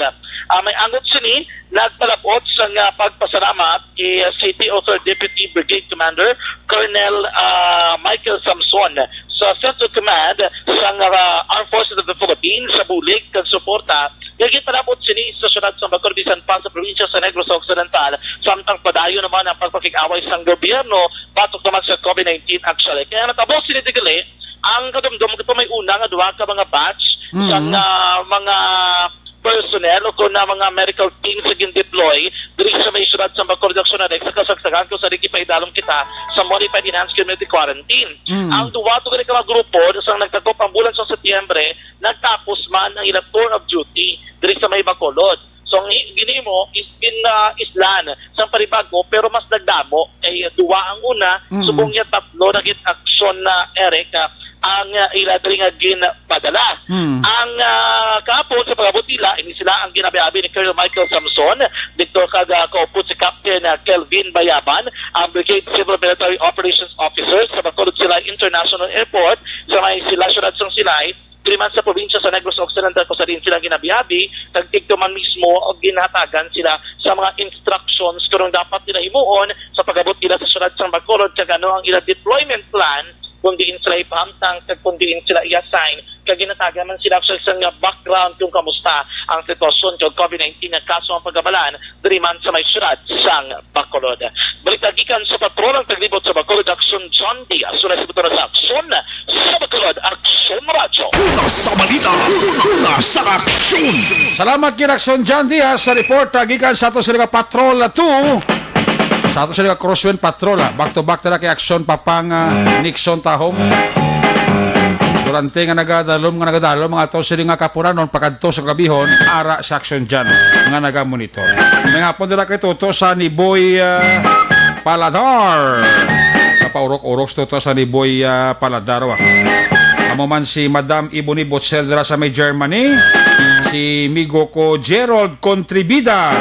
Ah, may angot sini, nagpalabot sang, ah, pagpasalamat kay, ah, City Author Deputy Brigade Commander Colonel, ah, Michael Samson sa Central Command sang, ah, Armed Forces of the Philippines sa bulig kag suporta nga ginpalabot sini sa syudad sa Bacolod, bisan pa sa probinsya sa Negros Occidental, samtang padayon naman ang pagpakig-away sang gobyerno batok naman sa COVID nineteen, actually. Kaya natabo sini di gali ang kadumdom ito may una nga duha ka mga batch Mhm. sang, ah, mga personnel o kon na mga medical teams nga gin-deploy diri sa may syudad sa Bacolod, Action Direct, sa kasagsagan kung sa di paidalom kita sa Modified Enhanced Community Quarantine. Mhm. Ang duha to gani ka mga grupo sang nagdakop ang bulan sa Setyembre, nagtapos man ang ila tour of duty diri sa may Bacolod. So, ang hi-, ginimo is gin-, ah, islan sang panibago, pero mas nagdamo kay duwa ang una, Mm. subong niya tatlo na gid aksyon na, Eric, ah, ang, ah, ila diri nga ginpadala. Mm. Ang, ah, kahapon sa pag-abot nila, ini sila ang ginabi-abi ni Colonel Michael Samson, dito kag, ah, kaupod si Captain, ah, Kelvin Bayaban, ang Brigade Civil Military Operations Officer sa Bacolod Silay International Airport, sa may Silay, syudad sang Silay, diri man sa probinsya sa Negros Occidental, kung sa diin sila ginabihabi, kag didto man mismo og ginhatagan sila sa mga instructions kung anong dapat nila himuon sa pag-abot nila sa syudad sang Bacolod, kag ano ang ila deployment plan kung diin sila ipahamtang kag kung diin sila i-assign, kag ginhatagan man sila sa isang background kung kamusta ang sitwasyon kag COVID nineteen nga kaso ang pagamalan diri man sa may syudad sang Bacolod. Balita gikan sa patrol ang taglibot sa Bacolod, Aksyon John Diaz. Wala si Buto sa Aksyon sa Bacolod, Aksyon Radyo. Una sa balita, una sa aksyon. Salamat kay Aksyon John Diaz sa report, ah, gikan sa ato sila ka patrol na two. Sa ato sila ka Crosswind Patrol, ah. Back to back na kay Aksyon Papang, ah, Nixon Tahong. Durante nga nagadalom, nga nagadalom, mga ato sila nga kapunanon, pakadto sa kagabihon, ara sa Aksyon John nga nagamonitor. May hapon dira kay Toto sa Niboy, ah, Paladar. Kapaurok-urok si Toto sa Niboy, ah, Paladar, wa. Amo man si Madam Ebony Butcher dira sa may Germany. Si migo ko Gerald Contribida.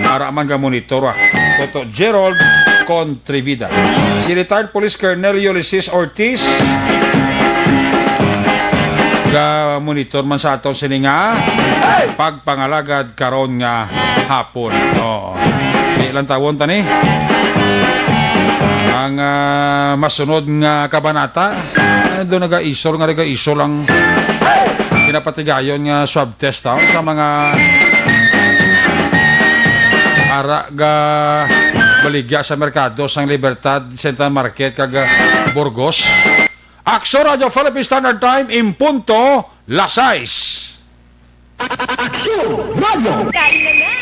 Ara man ga monitor, wa. Toto Gerald Contribida. Si retired Police Colonel Ulysses Ortiz. Ga monitor man sa aton sini nga pagpangalagad karon nga hapon. Oo. Di lang tawon tani. Ang, ah, masunod nga kabanata, ah, do nagaisol nga nagaisol ang pinapatigayon nga swab test, ah, sa mga ara ga baligya sa merkado sang Libertad Central Market kag, ah, Burgos. Aksyon Radio Philippine Standard Time, in punto, las sais. Aksyon Radio. Kain na nga!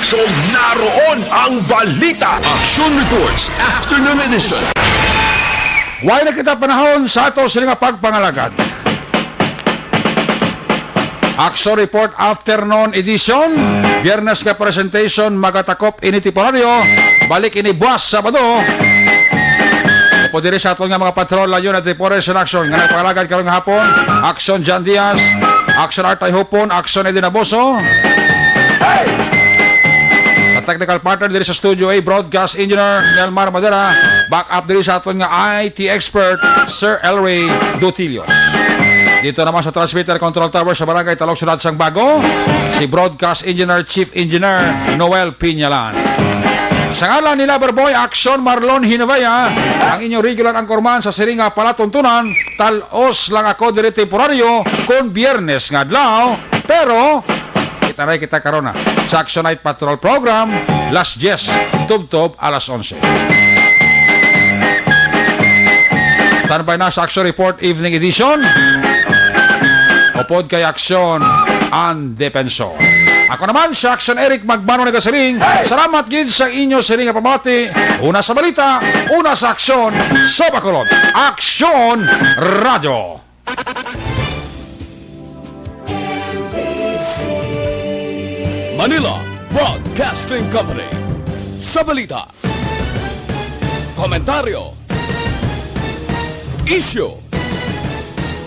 So, naroon ang balita. Action Reports Afternoon Edition. Way na kita panahon sa ato sini nga pagpangalagad. Action Report Afternoon Edition. Biyernes nga presentation, magatakop ini temporaryo. Balik ini buwas Sabado. Upod diri sa aton nga mga patrol, layo na Deportation Action nga nagpangalagad karong hapon. Action John Diaz, Action Art Ayhupon, Action Eddie Naboso. Sa technical partner diri sa Studio A, Broadcast Engineer Nelmar Madera. Back up diri sa aton nga I T expert, Sir Elway Dutilio. Dito naman sa transmitter control tower sa Barangay Talok, Syudad sang Bago, si Broadcast Engineer, Chief Engineer Noel Piñalan. Sa ngalan ni Loverboy Action Marlon Hinavaya, ang inyong regular anchorman sa siring nga palatuntunan, tal-os lang ako diri temporaryo kon Biyernes nga adlaw, pero kita na kita karon na sa Action Night Patrol Program, las diyes, tubtob alas onse. Standby na sa Action Report Evening Edition. Upod kay Action ang Depensor. Ako naman si Action Eric Magmano nagasiring. Salamat gid sa inyo siring nga pamati. Una sa balita, una sa aksyon, sa Bacolod. Action Radio. Manila Broadcasting Company. Sa balita, komentaryo, isyu,